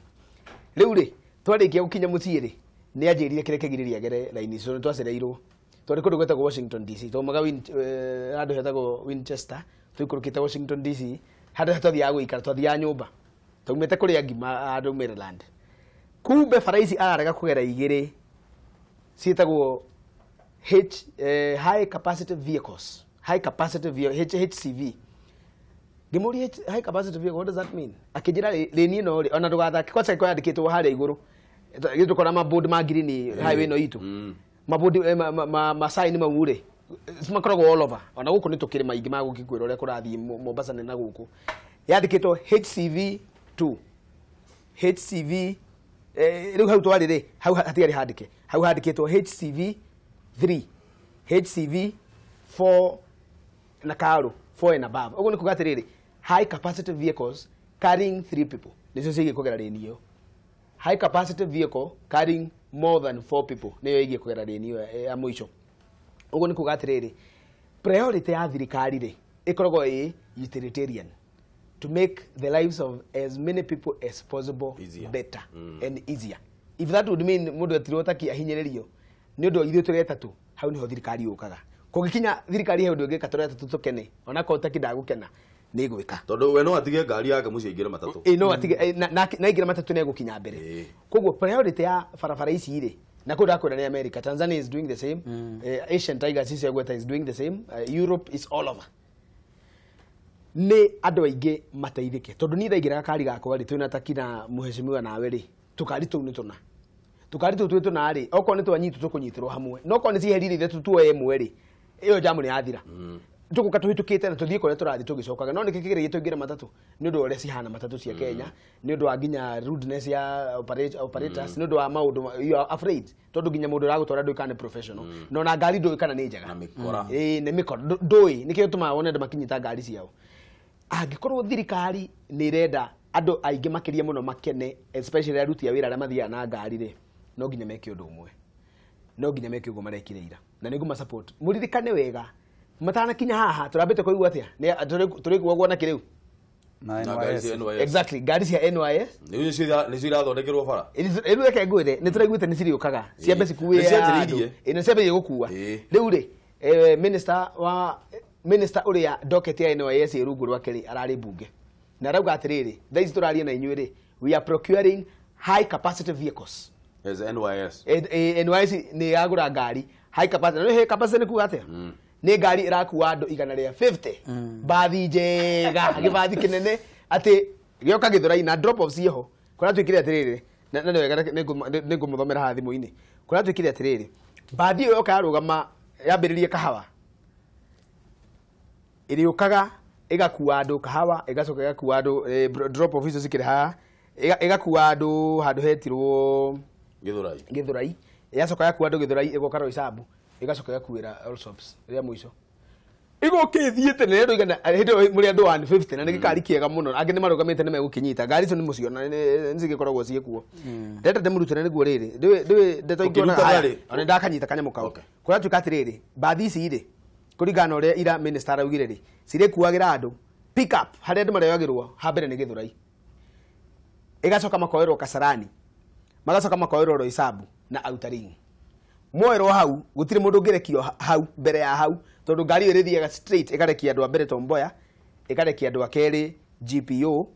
Riu ri twarikia gukinya mucii ri ni anjirire kire kigiriria gere line icio twacereirwo twari kundu gwetagwo Washington DC twaumaga handu hetagwo Winchester tuikurukite Washington DC handu twathiaga guikara twathiaga nyumba twaumite kuria ngima handu Maryland. Kumbe bara ici ararega kugera igiri cietagwo H high capacity vehicles, high capacity vehicle HCV. Ngimuria high capacity vehicle what does that mean? Akinjira leni ino ri ona ndugathake kwacha kwandikitwo haria iguru gĩtũkora maboard ma green highway no itu maboard ma sign mau rĩ makoragwo all over ona gũkũ nĩ tũkĩrĩ maingĩ ma gũkĩkwĩra ũrĩa kũrathiĩ Mombasa na gũkũ yandĩkĩtwo HCV 2 HCV rĩu hau twarĩ rĩ hau hatiarĩ handĩke hau handĩkĩtwo HCV 3 HCV 4 na karo 4 and above ũguo nĩ kuga atĩrĩrĩ high capacity vehicles carrying 3 people nĩcio ciĩgiĩ kũgera rĩni ĩyo. High capacity vehicle carrying more than 4 people niyo igie kugera rĩni ya mũico. Ũguo nĩ kuga atĩrĩrĩ priority ya thirikari rĩ ĩkoragwo ĩ utilitarian to make the lives of as many people as possible easier, better and easier. If that would mean mũndũ etirwo taki ahinyĩrĩrio nĩ ũndũ ithuĩ tũrĩ atatũ hau nĩho thirikari yũkaga. Kũngĩkinya thirikari he ũndũ ĩngĩka tũrĩ atatũ tũkene onakorwo taki ndagũkena nĩ gwĩka tondu we no atige ngari yake muciĩ aingĩre matatũ. Ĩ no atige na aingĩre matatũ nĩ egũkinya mbere. Koguo priority ya barabara ici rĩ na kũu ndakwĩra nĩ America, Tanzania is doing the same, Asian Tigers icio gweta is doing the same, Europe is all over. Nĩ andũ aingĩ mateithĩke tondũ niĩ ndaingĩraga kari gakwa rĩ twĩna taki na mũheshimiwa nawe rĩ tũkari tũu nĩ tũna tũkari tũu twĩ tũna rĩ okorwo nĩ twanyitwo tũkũnyitĩrwo hamwe no okorwo nĩ cieherire ithatũ tuoye ĩmwe rĩ ĩyo jamu nĩ yathira. Tuguka tuhitukite na tuthie kuria turathi tugicokaga no niki kigeregie tuingire matatu ni undu uria cihana matatu cia Kenya ni undu wa nginya rudeness ya operators ni undu wa maundu you are afraid tondu nginya mundu uragutwara ndui kana professional no na ngari ndui kana ni njega na mikora ni mikora ndui nikio tumaga wone andu makinyita ngari ciao. Angikorwo thirikari ni irenda andu aingi makiria muno makene especially aruti a wira aria mathiaga na ngari ri no nginya meke undu umwe no nginya meke uguo marekire ira na niguo support muririkane wega matanakinya haha turambite kuigua atia turikuagwo na kiriu na NYS. Exactly ngari cia NYS nicio irathondekerwo bara riu reke ngwire ni turaiguite ni ciriukaga ciambe cikuwe ĩ ciambe gukua riu ri minister wa minister uria docket ya NYS rungu rwake ri arari bunge na arauga atiriri thaa ici turaria na inyuĩ ri we are procuring high capacity vehicles as NYS. NYS ni yagura ngari high capacity no high capacity ni kuga atia ni ngari irakua andu 150 bathi njega gibathi kinene ati gioka githurai na drop off ciho kuria twikire atiriri na nĩ wega nĩ ngũmũthomera haha thimũ-inĩ kuria twikire atiriri bathi ĩyo yoka yarũgama yambĩrĩrie kahawa ĩrĩũkaga ĩgakua andũ kahawa ĩgacoka ĩgakua andũ drop off icio cikĩrĩ haha ĩgakua andũ handũ hetirwo Githurai Githurai yacoka yakua andũ Githurai ĩgoka Roysambu igacoka igakuira all shops ria muico igũkĩthiĩte nĩ andũ igana hĩndĩ mũrĩ andũ 150 na nĩ gĩkari kĩega mũno angĩ nĩ marũgamĩte nĩ megũkĩnyita ngari icio nĩ mũciona nĩ cigĩkoragwo ciĩkuo ndenda ndĩmũrutĩre nĩguo rĩrĩ ndĩũĩ ndeto ingĩona ona ndakanyita kanyamũ kau kũratuĩka atĩrĩrĩ mbathi ici rĩ kũringana na ũrĩa ira minister araugire rĩ cirĩkuagĩra andũ pick up harĩa andũ marĩoyagĩrwo ha mbere nĩ Githurai ĩgacoka makoerwo Kasarani magacoka makoerwo Roysambu na Outer Ring mwoerwo hau gutire mundu ungirekio hau mbere ya hau tondu ngari ĩyo ĩrĩthiaga straight ĩkarekia andu a mbere Tomboya ĩkarekia andu a kerĩ GPO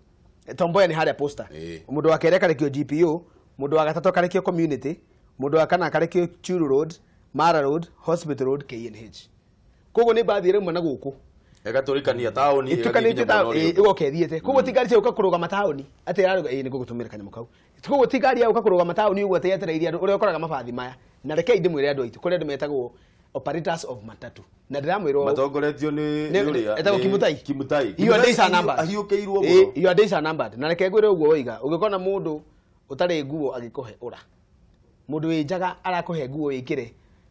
Tomboya nĩ harĩa posta mundu wa kerĩ akarekio GPO mundu wa gatatũ akarekio community mundu wa kana akarekio Churu Road Mara Road Hospital Road KNH koguo nĩ mbathi ĩrauma na gũkũ ĩgatũrĩkania taũni ĩtukanĩte taũni ĩgoka ĩthiĩte koguo ti ngari ciagũka kũrũgama taũni atĩ ĩrarũga ĩĩ nĩngũgũtũmĩra kanyamũ kau koguo ti ngari yagũka kũrũgama taũni ũguo atĩ yetereire andũ ũrĩa ũkoraga mabathi maya na rekei ndĩmwĩre andũ aitũ kũrĩ andũ metagwo operators of matatu na ndĩramwĩrwo matongoretio nĩ ũrĩa etagwo Kimutai Kimutai your days are numbered ahiũkĩirwo mũno your days are numbered na reke ngwĩre ũguo woiga ũngĩkona mũndũ ũtarĩ nguo agĩkũhe ũra mũndũ wĩ njaga arakũhe nguo wĩkĩre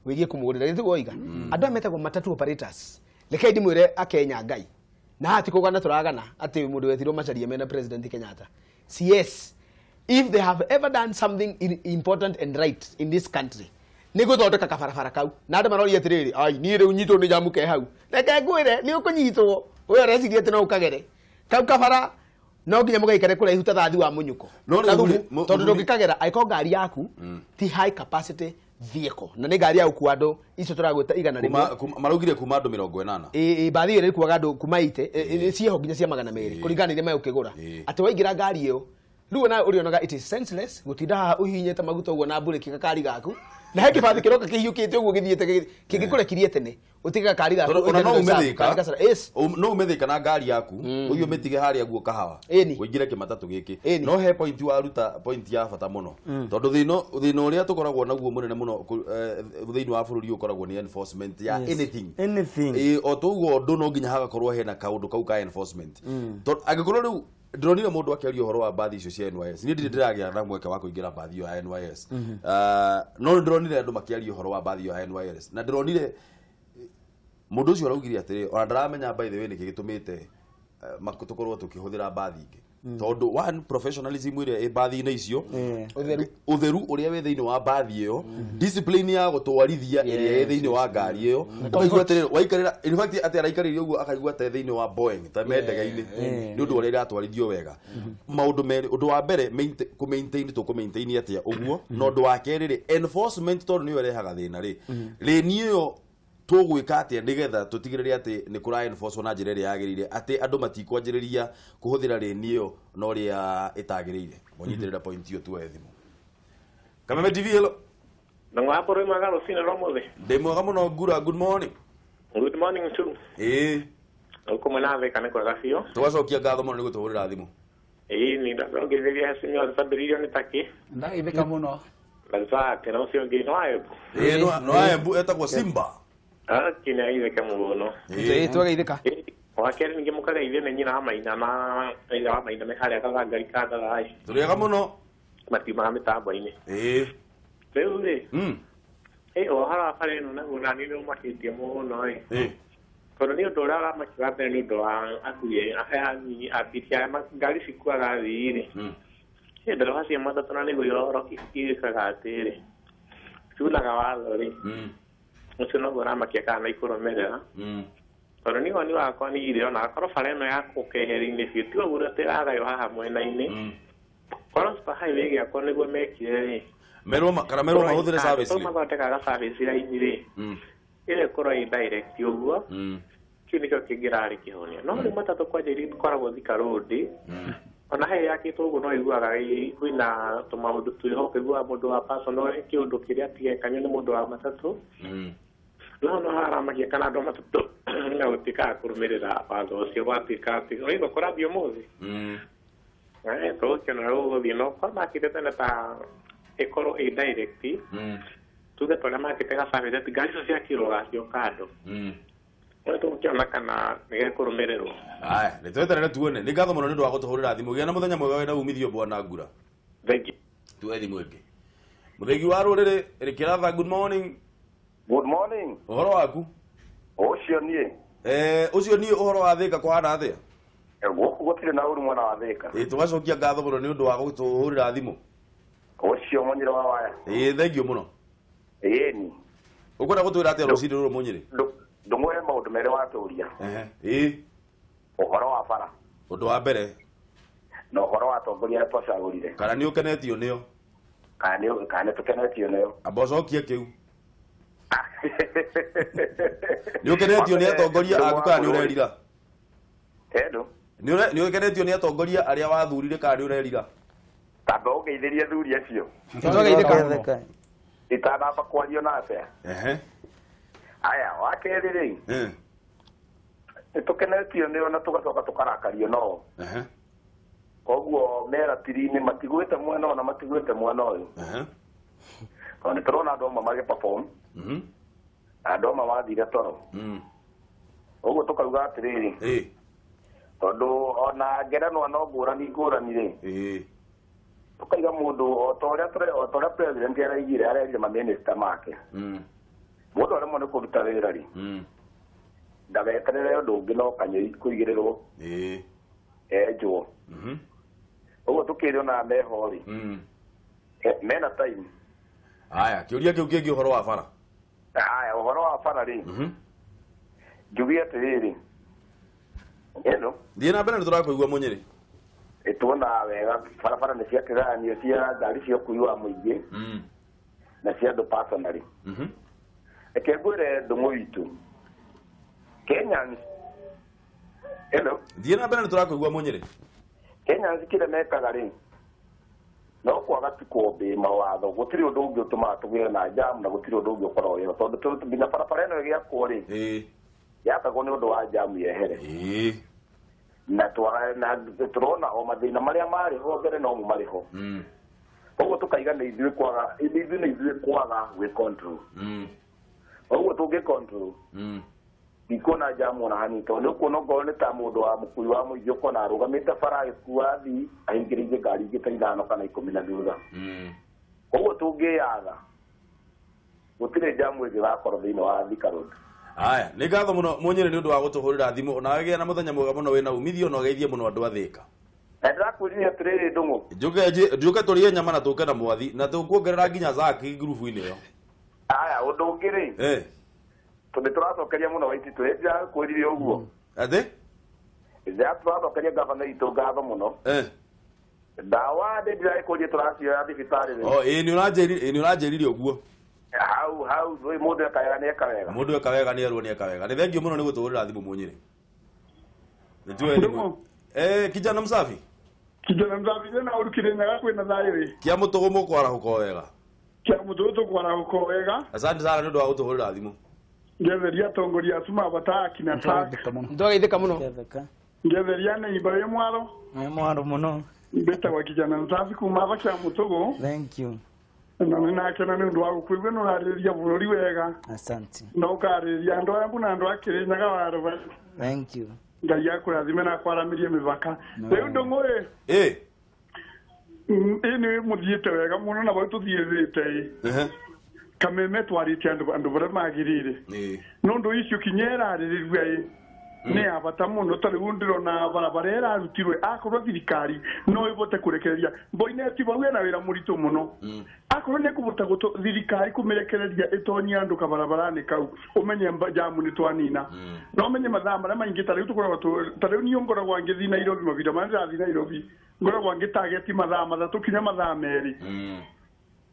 wĩgie kũmũgũrĩra nĩ tiguo woiga andũ aya metagwo matatu operators rekei ndĩmwĩre akenya Ngai Na hati kugana turagana ati mundu wetirwo Macharia mena President Kenyatta. CS, if they have ever done something important and right in this country, nĩ gũthondeka kabarabara kau. Na andũ maroria atĩrĩrĩ, ai niĩ rĩu nyitwo nĩ njamu ke hau. Reke ngwĩre nĩ ũkũnyitwo, we ũreciria atĩ no ũkagere. Kau kabara no nginya mũgaikare kũraihu ta thathi wa mũnyuko. Tondũ ndũngĩkagera angĩkorwo ngari yaku ti high capacity vehicle. Na nĩ ngari ya gũkua andũ icio tũragwĩta 100. Maraugire kuma andũ 80. Ĩĩ bathi ĩrĩa ĩkuaga andũ kuma 80 ciĩho nginya cia 200 kũringana na iria megũkĩgũra. Atĩ waingĩra ngari ĩyo rĩu ona ũrĩonaga it is senseless gũtinda haha ũhihinyĩte maguta ũguo na mburĩki gakari gaku. Na he kĩbathi kĩroka kĩhiũkĩte ũguo gĩthiĩte kĩngĩkũrekirie tene ũtige gakari gaku. Ona no ume Thika, no ume Thika na ngari yaku ũthiĩ ũmĩtige harĩa guo kahawa ũingĩre kĩmatatũ gĩkĩ. No he point waruta point ya bata mũno tondũ thĩna ũrĩa tũkoragwo naguo mũnene mũno thĩinĩ wa bũrũri ũkoragwo nĩ enforcement ya anything. O toguo ũndũ no nginya hagakorwo hena kaũndũ kau ka enforcement. Tondũ angĩkorwo rĩu ndĩronire mũndũ akĩaria ũhoro wa mbathi icio cia NYS. Niĩ ndirĩ ndĩragĩa na mweke wa kũingĩra mbathi ĩyo ya NYS. No ndĩronire andũ makĩaria ũhoro wa mbathi ĩyo ya NYS. Na ndĩronire mũndũ ũcio araugire atĩrĩ, ona ndaramenya by the way nĩkĩ gĩtũmĩte tũkorwo tũkĩhũthĩra mbathi ingĩ. Tondũ one, professionalism ĩrĩa ĩ mbathi-inĩ icio, ũtheru ũrĩa wĩ thĩinĩ wa mbathi ĩyo, discipline ya gũtwarithia ĩrĩa ĩ thĩinĩ wa ngari ĩyo, ũkaigua atĩrĩrĩ waikarĩra, in fact atĩ araikarĩire ũguo akaigua ta thĩinĩ wa Boeing ta me ndege-inĩ nĩ ũndũ ũrĩa iratwarithio wega. Maũndũ merĩ, ũndũ wa mbere kũ maintain tũkũ maintain atĩa ũguo, na ũndũ wa kerĩ rĩ, enforcement tondũ nĩyo ĩrehaga thĩna rĩ, lane ĩyo tũgwĩka atĩa nĩgetha tũtigĩrĩre atĩ nĩ kũra enforce na njĩra ĩrĩa yagĩrĩire, atĩ andũ matikwanjĩrĩria kũhũthĩra lane ĩyo na ũrĩa ĩtagĩrĩire. Mũnyitĩrĩra point ĩyo tuoe thimũ. Kameme TV, hello. Ndangwaporo imaga rũcinĩ rwa mũthĩ. Ndĩ mwega mũno Ngura, good morning. Good morning too. Ĩĩ. Ũkũ mwena Thika nĩ kwega biũ. Tũgacokia ngatho mũno nĩ gũtũhũrĩra thimũ. Ĩĩ nĩ ndongereria Heshimiwa Sabiririo nĩ takĩ. Ndageithĩka mũno. Ndazake na ũcio ũngĩ no Aembu. Ĩĩ no Aembu etagwo Simba. Kina itheka muno. Ĩĩ twageithĩka. Wa kerĩ ningĩ mũkageithio nĩ nyina wa Maina na ithe wa Maina me harĩa gathangari ka Tharai. Tũrĩega mũno. Matiumaga mĩtambo-inĩ. Ĩĩ. Rĩu rĩ, ĩ ũhoro wa bara ĩno naguo nani nĩ ũmakĩtie mũno ĩ. Tondũ nĩ ũndũ ũrĩa ũramakia wa mbere nĩ ũndũ wa akui abiria arĩa ngari cikuaga athii rĩ. Ĩ ndereba cia matatũ na nĩguo iroro igĩkaga atĩrĩ, ciunaga watho rĩ. Ũcio noguo ũramakia kana na ikũrũmĩrĩra. Tondũ niĩ woni wakwa niĩ ndĩrona akorwo bara ĩno ya keheri-inĩ biũ ti ũguo atĩ ĩragaywo haha mwena-inĩ. Korwo super highway ĩgĩakwo nĩguo mekire rĩ. Merwo kana merwo mahũthĩre service rĩ. Mathondekaga service line rĩ. Ĩrĩa ĩkorwo ĩ direct ũguo. Kĩu nĩkĩo kĩngĩrarĩ kĩhonia. No rĩu matatũ kwanja iria ikoragwo Thika Road, ona he yakĩtwo ũguo no iguaga kwĩna tũmaũndũ twĩho, ũkaigua mũndũ wa personal kĩũndũ kĩrĩa atigekanywo nĩ mũndũ wa matatũ. No no haramagia kana andũ a matatũ nĩmegũtuĩka a kũrũmĩrĩra watho ũcio gwatuĩka atĩ ũraigua kũrathiĩ ũmũthĩ. Tũgũkĩona ũrĩa gũgũthiĩ no korwo makĩte tene ta ĩkorwo ĩ direct, tuge ta ũrĩa makĩte ga service atĩ ngari icio ciakĩrwo kando. Ũrĩa tũgũkĩona kana nĩgekũrũmĩrĩrwo. Aya, nĩ tweterere tuone. Nĩ ngatho mũno nĩ ũndũ wa gũtũhũrĩra thimũ. Gĩa na mũthenya mwega wĩna umithio bwana Ngura. Thank you. Tuoe thimũ ĩngĩ. Mũthĩgi wa rũrĩrĩ, Rĩkĩratha, good morning. Good morning. Ũhoro waku? Ũcio niĩ. Ũcio niĩ ũhoro wa Thika kũhana atĩa? Gũkũ gũtirĩ na ũru mwena wa Thika. Ĩĩ tũgacokia ngatho mũno nĩ ũndũ wa gũtũhũrĩra thimũ. Ũcio Mũnyĩrĩ wa waya. Ĩĩ thank you mũno. Ĩĩ. Ũkwenda gũtwĩra atĩa rũcinĩ rũrũ Mũnyĩrĩ? Ndũmwĩre maũndũ merĩ watũria. Ĩĩ. Ũhoro wa bara. Ũndũ wa mbere. Na ũhoro wa atongoria arĩa twacagũrire. Kana nĩ ũkenetio nĩo? Kana nĩ tũkenetio nĩo. Amba ũcokie kĩu. Nĩ ũkenetio nĩ atongoria aku kana nĩ ũrerira? Hello. Nĩ ũkenetio nĩ atongoria arĩa wathurire kana nĩ ũrerira? Tamba ũngeithĩrie athuri acio. Tũgeithĩka. Itanamba kwario na atĩa? Aya, wa kerĩ rĩ. Nĩ tũkenetio nĩo na tũgacoka tũkarakario nao. Koguo meratiri-inĩ matigwĩte mwena ũyũ na matigwĩte mwena ũyũ. Tondũ nĩ tũrona andũ amwe magĩ perform, andũ amwe mathire toro. Ũguo tũkauga atĩrĩrĩ, tondũ ona ngerenwa no ngũrani ngũrani rĩ, tũkaiga mũndũ o ta ũrĩa president araigire arerire maminista make. Mũndũ aremwo nĩ kũruta wĩra rĩ, Ndageterere ũndũ ũngĩ no kanyũi kũigĩrĩrwo. Enjwo. Ũguo tũkĩrĩ ona meho rĩ. Mena time. Aya, kĩũria kĩu kĩngĩ ũhoro wa bara. Aya, ũhoro wa bara rĩ. Njuge atĩrĩrĩ. Hello. Thiĩ na mbere nĩ tũrakũigua Mũnyĩrĩ. Tuona wega barabara nĩ cia kĩgeranio cia ngari cia ũkui wa mũingĩ na cia andũ personally. Reke ngwĩre ndũng'ũ witũ. Kenyans. Hello. Thiĩ na mbere nĩ tũrakũigua Mũnyĩrĩ. Kenyans kĩrĩa mekaga rĩ no kwaga tu kũmbĩ mawatho gũtirĩ ũndũ ũngĩ ũtũmaga tũgĩe na jam na gũtirĩ ũndũ ũngĩ ũkoragwo wĩho tondũ nginya barabara ĩno ĩgĩakwo rĩ yakagwo nĩ ũndũ wa jam yehere. Na tũrona o mathĩna marĩa marĩ ho mbere no mo marĩ ho. Koguo tũkaiga nĩ ithuĩ kwaga ithuĩ nĩ ithuĩ kwaga gwĩ control. Koguo tũngĩ control ndikuona jamu ona hanini tondũ nĩ ũkuona okorwo nĩ ta mũndũ wa mũkui wa mũingĩ ũkona arũgamĩte bara agĩkua athii ahingĩrĩirie ngari ingĩ ta 5 kana 10 na thutha. Koguo tũngĩyatha gũtirĩ jamu ĩngĩgakorwo thĩinĩ wa Thika Road. Aya, nĩ ngatho mũno Mũnyĩrĩ nĩ ũndũ wa gũtũhũrĩra thimũ na wĩgĩe na mũthenya mwega mũno wĩna umithio na ũgeithie mũno andũ a Thika. Na ndĩrakwĩrire atĩrĩrĩ Ndũng'ũ. Njũke tũrĩe nyama na tũke na mwathi na tũkuongerera nginya Zaki ngurubu-inĩ ĩyo. Aya, ũndũ ũngĩ rĩ. Tondũ tũracokeria mũno Waititũ, ndĩrakwĩrire ũguo. Atĩ? Tũracokeria gavana witũ ngatho mũno. Ndawa ndĩrakwĩrire tũracioya thibitarĩ rĩ. O, ĩĩ nĩ ũranjĩrire ũguo. Hau hau mũndũ eka wega nĩ eka wega. Mũndũ eka wega nĩ erwo nĩ eka wega. Nĩ thengiũ mũno nĩ gũtũhũrĩra thimũ Mũnyĩrĩ. Nĩ kijana msafi. Kijana msafi na ũrukire nyaga kwĩna thayũ ĩ. Kia mũtũgũ mũkwarahũka wega. Kia mũtũgũ tũkwarahũka wega. Asante sana nĩ ũndũ wa gũtũhũrĩra thimũ. Ngetheria atongoria acu mabata akina ta. Ndwagaithĩka mũno. Ngetheria neighbor wĩ mwaro. Wĩ mwaro mũno. Mbĩtagwo kijana msafi kuma aba kia mũtũgũ. Thank you. Na nĩ nakena nĩ ũndũ wa gũkũigua nĩ ũrarĩrĩria bũrũri wega. Asante. Na ũkarĩrĩria andũ aya mbuna andũ a Kĩrĩnyaga wa Rũbai. Thank you. Ngai akũrathime na akwaramĩrie mĩbaka. Rĩu Ndũng'ũ ĩ. Ĩ nĩ mũthiĩte wega mũno na bau tũthiĩte ĩ. Kameme twarĩte andũ barĩa magĩrĩire. No ũndũ icio kinya ĩrarĩrĩria ĩ nĩ ya bata mũno ta rĩu ndĩrona barabara ĩrarutirwe akorwo thirikari no ĩbote kũrekereria Boineti bau ena wĩra mũritũ mũno akorwo nĩ kũbota thirikari kũmĩrekereria ĩtonyie andũ kabarabarani kau ũmenye jamu nĩ twanina no ũmenye mathaa marĩa maingĩ ta rĩu tũkoragwo ta rĩu niĩ ngoragwo ngĩthiĩ Nairobi mahinda marĩa ndĩrathiĩ Nairobi ngoragwo ngĩtageti mathaa 3 kinya mathaa 2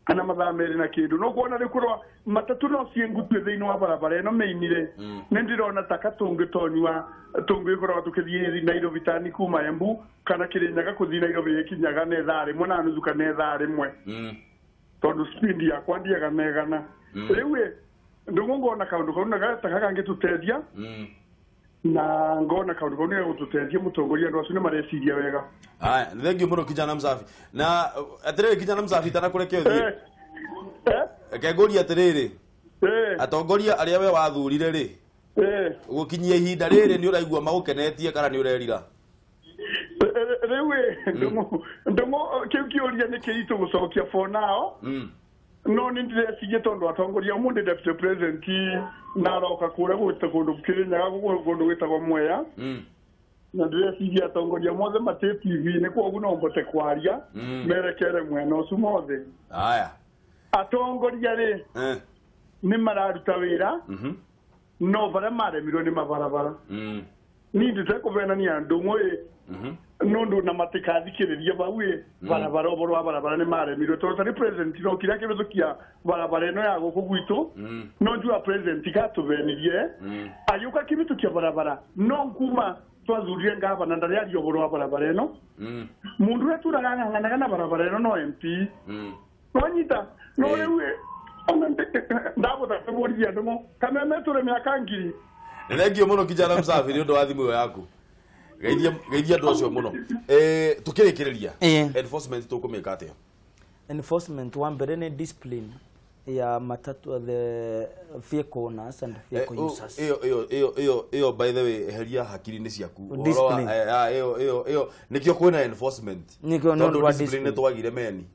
kana mathaa 2 na kĩndũ no kuona rĩu kũrwa matatũ no ciĩngutue thĩinĩ wa barabara ĩno mĩinire nĩ ndĩrona taka tũngĩtonyua tũngĩkoragwo tũkĩthiĩ Nairobi tani kuma Embu kana Kĩrĩnyaga kũthiĩ Nairobi ĩkinyaga na ithaa 1 na nuthu kana ithaa 1 tondũ speed yakwa ndiaga megana rĩu ĩ Ndũng'ũ ngona kaũndũ kau taka kangĩtũteithia na ngona kaũndũ kau nĩgegũtũteithia mũtongoria andũ acio nĩ mareciria wega. Aya, nĩ thengiũ mũno kijana msafi. Na atĩrĩrĩ kijana msafi itanakũreke ũthiĩ. Reke ngũrie atĩrĩrĩ. Atongoria arĩa we wathurire rĩ. Gũkinyia ihinda rĩrĩ nĩ ũraigua magũkenetie kana nĩ ũrerira? Rĩu ĩ Ndũng'ũ kĩu kĩũria nĩ kĩritũ gũcokia for now. No nĩ ndĩreciria tondũ atongoria ũmũthĩ deputy president na aroka kũrĩa gwĩta kũndũ Kĩrĩnyaga kũndũ gwĩtagwo Mwea. Na ndĩreciria atongoria mothe matĩ TV-inĩ kwoguo no mbote kwaria merekere mwena ũcio mothe. Aya. Atongoria rĩ nĩ mararuta wĩra no barĩa maremirwo nĩ mabarabara. Niĩ nditekũvenania Ndũng'ũ ĩ nũndũ na matikathikĩrĩria bau ĩ barabara ũhoro wa barabara nĩ maremirwo tondũ tarĩ president no kĩrĩa kĩhĩtũkia barabara ĩno ya gũkũ gwitũ no njua president gatũvenirie agĩũka kĩhĩtũkia barabara no kuma twathurire ngavana ndarĩ aria ũhoro wa barabara ĩno mũndũ ũrĩa tũraga ang'ang'anaga na barabara ĩno no MP nonyita no rĩu ĩ ona ndabota kũmũrithia Ndũng'ũ kameme tũrĩ mĩaka 1000. Nĩ thengiũ mũno kijana msafi nĩ ũndũ wa thimũ ĩyo yaku. Geithia andũ acio mũno. Tũkĩrĩkĩrĩria enforcement tũkũmĩka atĩa? Enforcement wa mbere nĩ discipline ya matatu the vehicle owners and vehicle users. Ĩyo by the way eheria hakiri-inĩ ciaku. Ĩyo nĩkĩo kwĩna enforcement. Tondũ discipline nĩ twagire meni.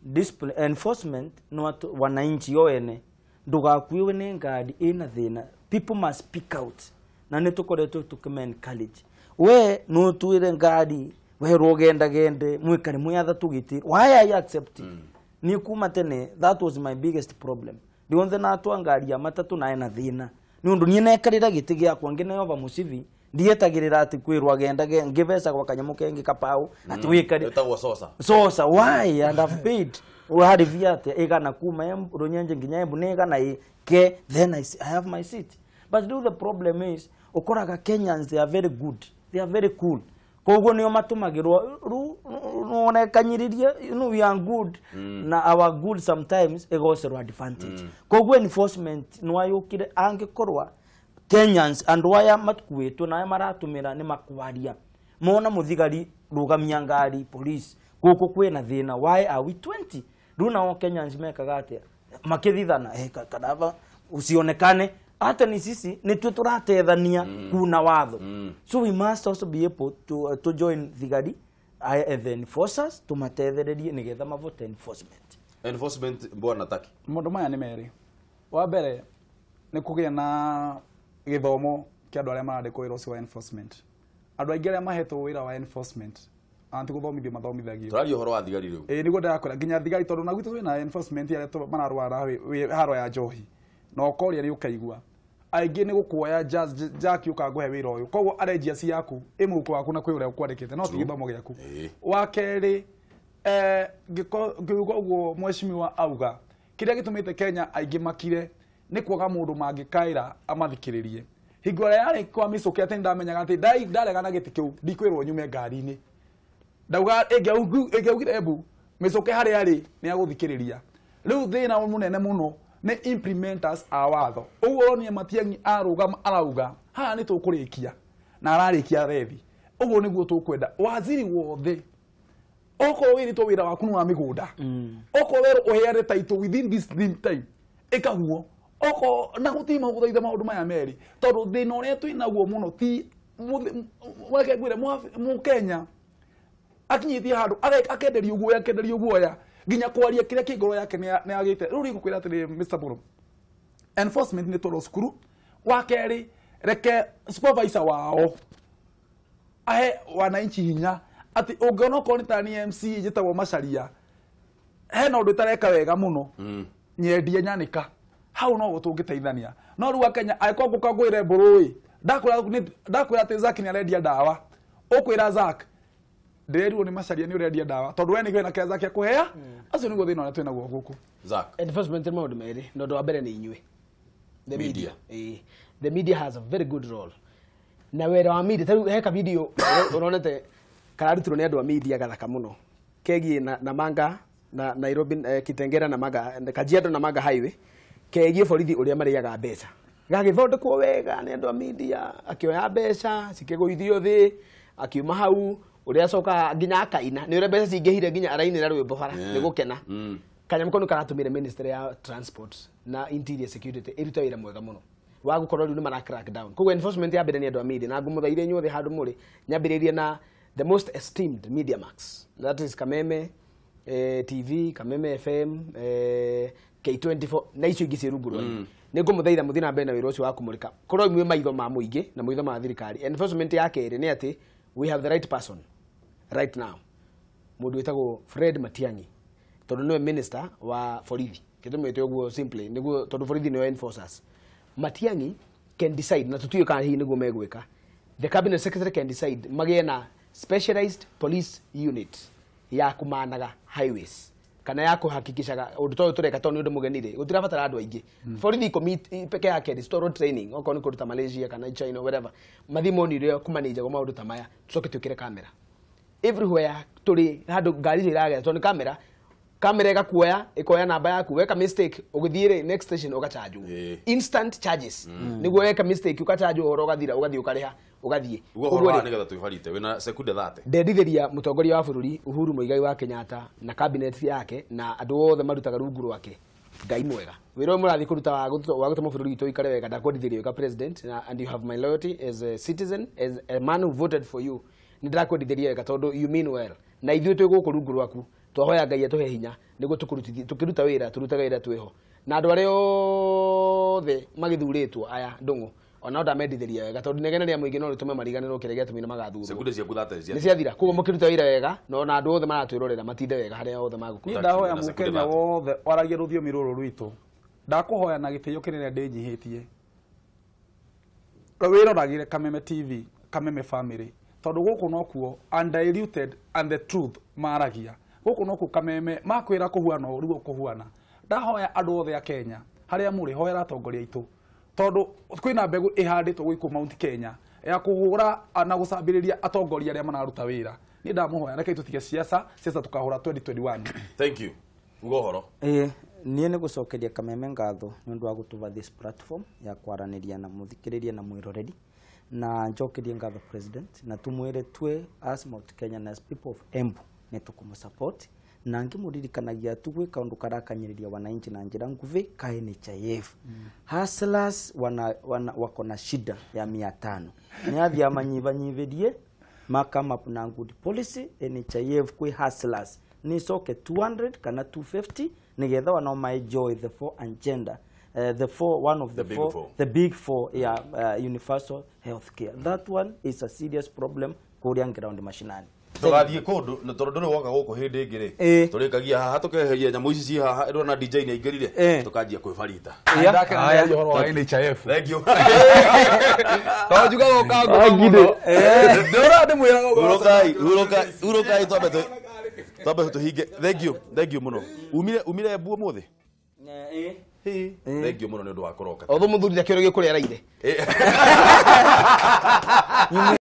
Discipline enforcement no wananchi o ene ndugakuiwe nĩ ngari ĩna thĩna People must speak out. Na nĩ tũkoretwo tũkĩma encourage. We no tuire ngari we rogenda gende mwikare mwatha tugiti. Why are you accepting? Ni kuma tene that was my biggest problem. Ndionthe na atwa ngari ya matatu na ena thina. Ni undu nie nekarira giti giakwa ngineyova mucibi ndietagirira ati kwirwa genda ngibeca gwa kanyamu kengi kapau ati wikare etagwo sosa sosa why and I've paid uharivia atia igana kuma Runyenje nginya Embu ni igana ke then I have my seat. But do the problem is ukoraga Kenyans they are very good, they are very cool. Koguo nio matumagirwo nonekanyiririe you know we are good na our good sometimes igocerwo advantage. Koguo enforcement nwayukire angikorwa Kenyans andu aya matkuitwo na aya maratumira ni makwaria mona muthigari rugamia ngari police guku kwina thina why are we 20 riu nao Kenyans mekaga atia makithithana kadava usionekane hata ni sisi ni tu turatethania kuna watho. So we must also be able to join thigari the enforcers tumatethererie nigetha mavote enforcement. Enforcement bwana taki maundu maya ni meri wa mbere ni kugia na githomo kia andu aria marandikwo wira ucio wa enforcement. Andu aingi aria mahetwo wira wa enforcement anti guthomithio mathomithagio turaria uhoro wa thigari riu niguo ndirakwira nginya thigari tondu na gwitu twina enforcement aria mararwara haro ya njohi na ukoria ni ukaigua aingi ni gukuoya jack ukanguhe wira uyu koguo allegiance yaku i muhuko waku na kwi uria ukwandikite no ti githomo giaku. Wa keri ngiuga uguo mheshimiwa auga kiria gitumite Kenya aingi makire ni kwaga mundu mangikaira amathikiririe hingo ria yari kwa micuke ati ndamenyaga ati ndaregana giti kiu ndikwirwo nyume ngari-ini ndauga ĩngĩaugire Embu micuke haria ari ni aguthikiriria. Riu thina munene muno ni implementers a watho uguo uronie Matiang'i arugama arauga haha ni tukurikia na ararikia rethi uguo niguo tukwenda waziri wothe okorwo wiritwo wira waku ni wa migunda okorwo werwo uheane title within this time ikaguo oko na gutima guthaitha maundu maya meri tondu thina uria twinaguo muno ti reke ngwire Mukenya akinyitie handu akenderio guoya akenderio guoya nginya kwaria kiria ki ngoro yake ni agite riu rigukwira atiri Mr. Boro enforcement ni toro cukuru wa keri reke supervisor wao ahe wananchi hinya ati ungiona okorwo ni ta ni MC njitagwo Macharia hena undu itareka wega muno nyendie nyanika hau no tungiteithania no riu akenya angĩkorwo ngũka ngwĩre mbũrũĩ ndakwĩra atĩ Zack nĩ arendia ndawa ũkwĩra Zack ndĩrerirwo nĩ Macharia nĩ ũrendia ndawa tondũ we nĩ na kĩrĩa Zack akũhea acio nĩguo thĩna ũrĩa twĩnaguo gũkũ. Zack enforcement nĩ maũndũ merĩ na ũndũ wa mbere nĩ inyuĩ the media. The media has a very good role na wĩra wa media tarĩu he ka video ũronete kararutirwo nĩ andũ a media gathaka mũno kegiĩ na Namanga na Nairobi Kitengera Namanga Kajiado Namanga highway kegiĩ borithi ũrĩa marĩaga mbeca gagĩthondekwo wega nĩ andũ a media akĩoya mbeca cikĩgũithio thĩ akiuma hau ũrĩa acoka nginya akaina nĩ ũrĩa mbeca cingĩhire nginya arainĩra rwĩmbo bara nĩ gũkena. Kanyamũ kau nĩ karatũmire ministry ya transport na interior security ĩrute wĩra mwega mũno wa gũkorwo rĩu nĩ mara crack down. Koguo enforcement ya mbere nĩ andũ a media na ngũmũthaithe inyuothe handũ mũrĩ nyambĩrĩrie na the most esteemed Media Max, that is Kameme TV, Kameme FM, K24 na icio ingĩ ciĩ rungu rwanyu. Nĩ ngũmũthaitha mũthiĩ na mbere na wĩra ũcio wa kũmũrĩka korwo mwĩ maitho ma mũingĩ na maitho ma thirikari. Enforcement ya kerĩ nĩ atĩ we have the right person right now mũndũ wĩtagwo Fred Matiang'i tondũ nĩwe minister wa borithi kĩtũmĩte ũguo simply nĩguo tondũ borithi nĩo enforcers. Matiang'i can decide na tũtiũĩ kana hihi nĩguo megwĩka the cabinet secretary can decide magĩe na specialized police unit ya kumanaga highways kana ya kuhakikishaga undu toyo tureka to ni undu mugeni ri gutirabatara andu aingi borithi ikumi peke yake ri store training okorwo ni kundu ta Malaysia kana China whatever mathi monire kumanage go maundu ta maya tucoke twikire kamera everywhere turi handu ngari icio iragera tondu kamera kamera ĩgakuoya ĩkoya namba yaku weka mistake ũgĩthiĩ rĩ next station ũgachanjwo instant charges nĩguo weka mistake ũgachanjwo ũhoro ũgathira ũgathiĩ ũkarĩha ũgathiĩ ũguo ũhoro nĩgetha twĩbarite wĩna sekunde 30 ndendithĩria mũtongoria wa bũrũri Uhuru Muigai wa Kenyatta na cabinet yake na andũ othe marutaga rungu rwake Ngai mwega wĩra ũyũ mũrathiĩ kũruta wa gũtũma bũrũri witũ ũikare wega ndakwendithĩria wĩka president and you have my loyalty as a citizen as a man who voted for you nĩ ndĩrakwendithĩria wega tondũ you mean well na ithuĩ twĩ gũkũ rungu rwaku twahoya Ngai atũhe hinya nĩguo tũkĩruta wĩra tũrutaga wĩra twĩho na andũ arĩa othe magĩthurĩtwo aya ndũng'ũ onao ndamendithĩria wega tondũ inegene rĩa mũingĩ no rĩtũme mariganĩrwo kĩrĩa gĩatũmire magathurwo. Sekunde ciaku thate cia nĩ ciathira koguo mũkĩruta wĩra wega na ona andũ othe maratwĩrorera matinde wega harĩa othe magũkorwo. Niĩ ndahoya mũkenya wothe waragia rũthiomi rũrũ rwitũ, ndakũhoya na gĩtĩo kĩnene ndĩnyihĩtie, wĩroragĩre Kameme TV, Kameme Family, tondũ gũkũ nokuo undiluted and the truth maragia. Gũkũ nokuo Kameme makwĩra kũhuana ũru ũkũhuana. Ndahoya andũ othe a Kenya harĩa mũrĩ, hoera atongoria aitũ, tondũ kwĩna mbegũ ĩhandĩtwo gũkũ Mount Kenya ya kũhũra na gũcambĩrĩria atongoria arĩa mararuta wĩra. Niĩ ndamũhoya rekei tũtige siasa, siasa tũkahũra 2021. Thank you. Uga ũhoro. Niĩ nĩ gũcokeria Kameme ngatho nĩ ũndũ wa gũtũva this platform ya kwaranĩria na mũthikĩrĩria na mwĩroreri, na njokerie ngatho president na tumwĩre twe as Mount Kenya na as people of Embu nĩ tũkũmũsupport, na ngĩmũririkanagia tu gwĩ kaũndũ karakanyĩrĩria wananchi na njĩra nguhĩ ka NHIF. Hustlers wako na shida ya 500 nĩ athiĩ amanyibanyibĩrie ma come up na good policy NHIF kwĩ hustlers nicoke 200 kana 250 nigetha wanao ma enjoy the four agenda, the four, one of the four, four, the big four ya universal health care. That one is a serious problem kuria ground mashinani. Tũgathiĩ kũndũ na tondũ ndũrĩ woka gũkũ hĩndĩ ĩngĩ rĩ, tũrĩkagia haha tũkeheria nyamũ ici ciĩ haha ĩrona DJ nĩ aingĩrire, tũkanjia kwĩbarita. Ndakena nĩ ũhoro wa NHIF. Thank you. Tondũ njugaga ũkangũra mũno. Ndĩrona ndĩmwĩraga ũguo. Urokai, urokai, urokai twambe tũhinge. Thank you, thank you mũno. Umire Embu ũmũthĩ? Thank you mũno nĩ ũndũ wa kũroka. Otho mũthuri ndakĩũragio kũrĩa araire.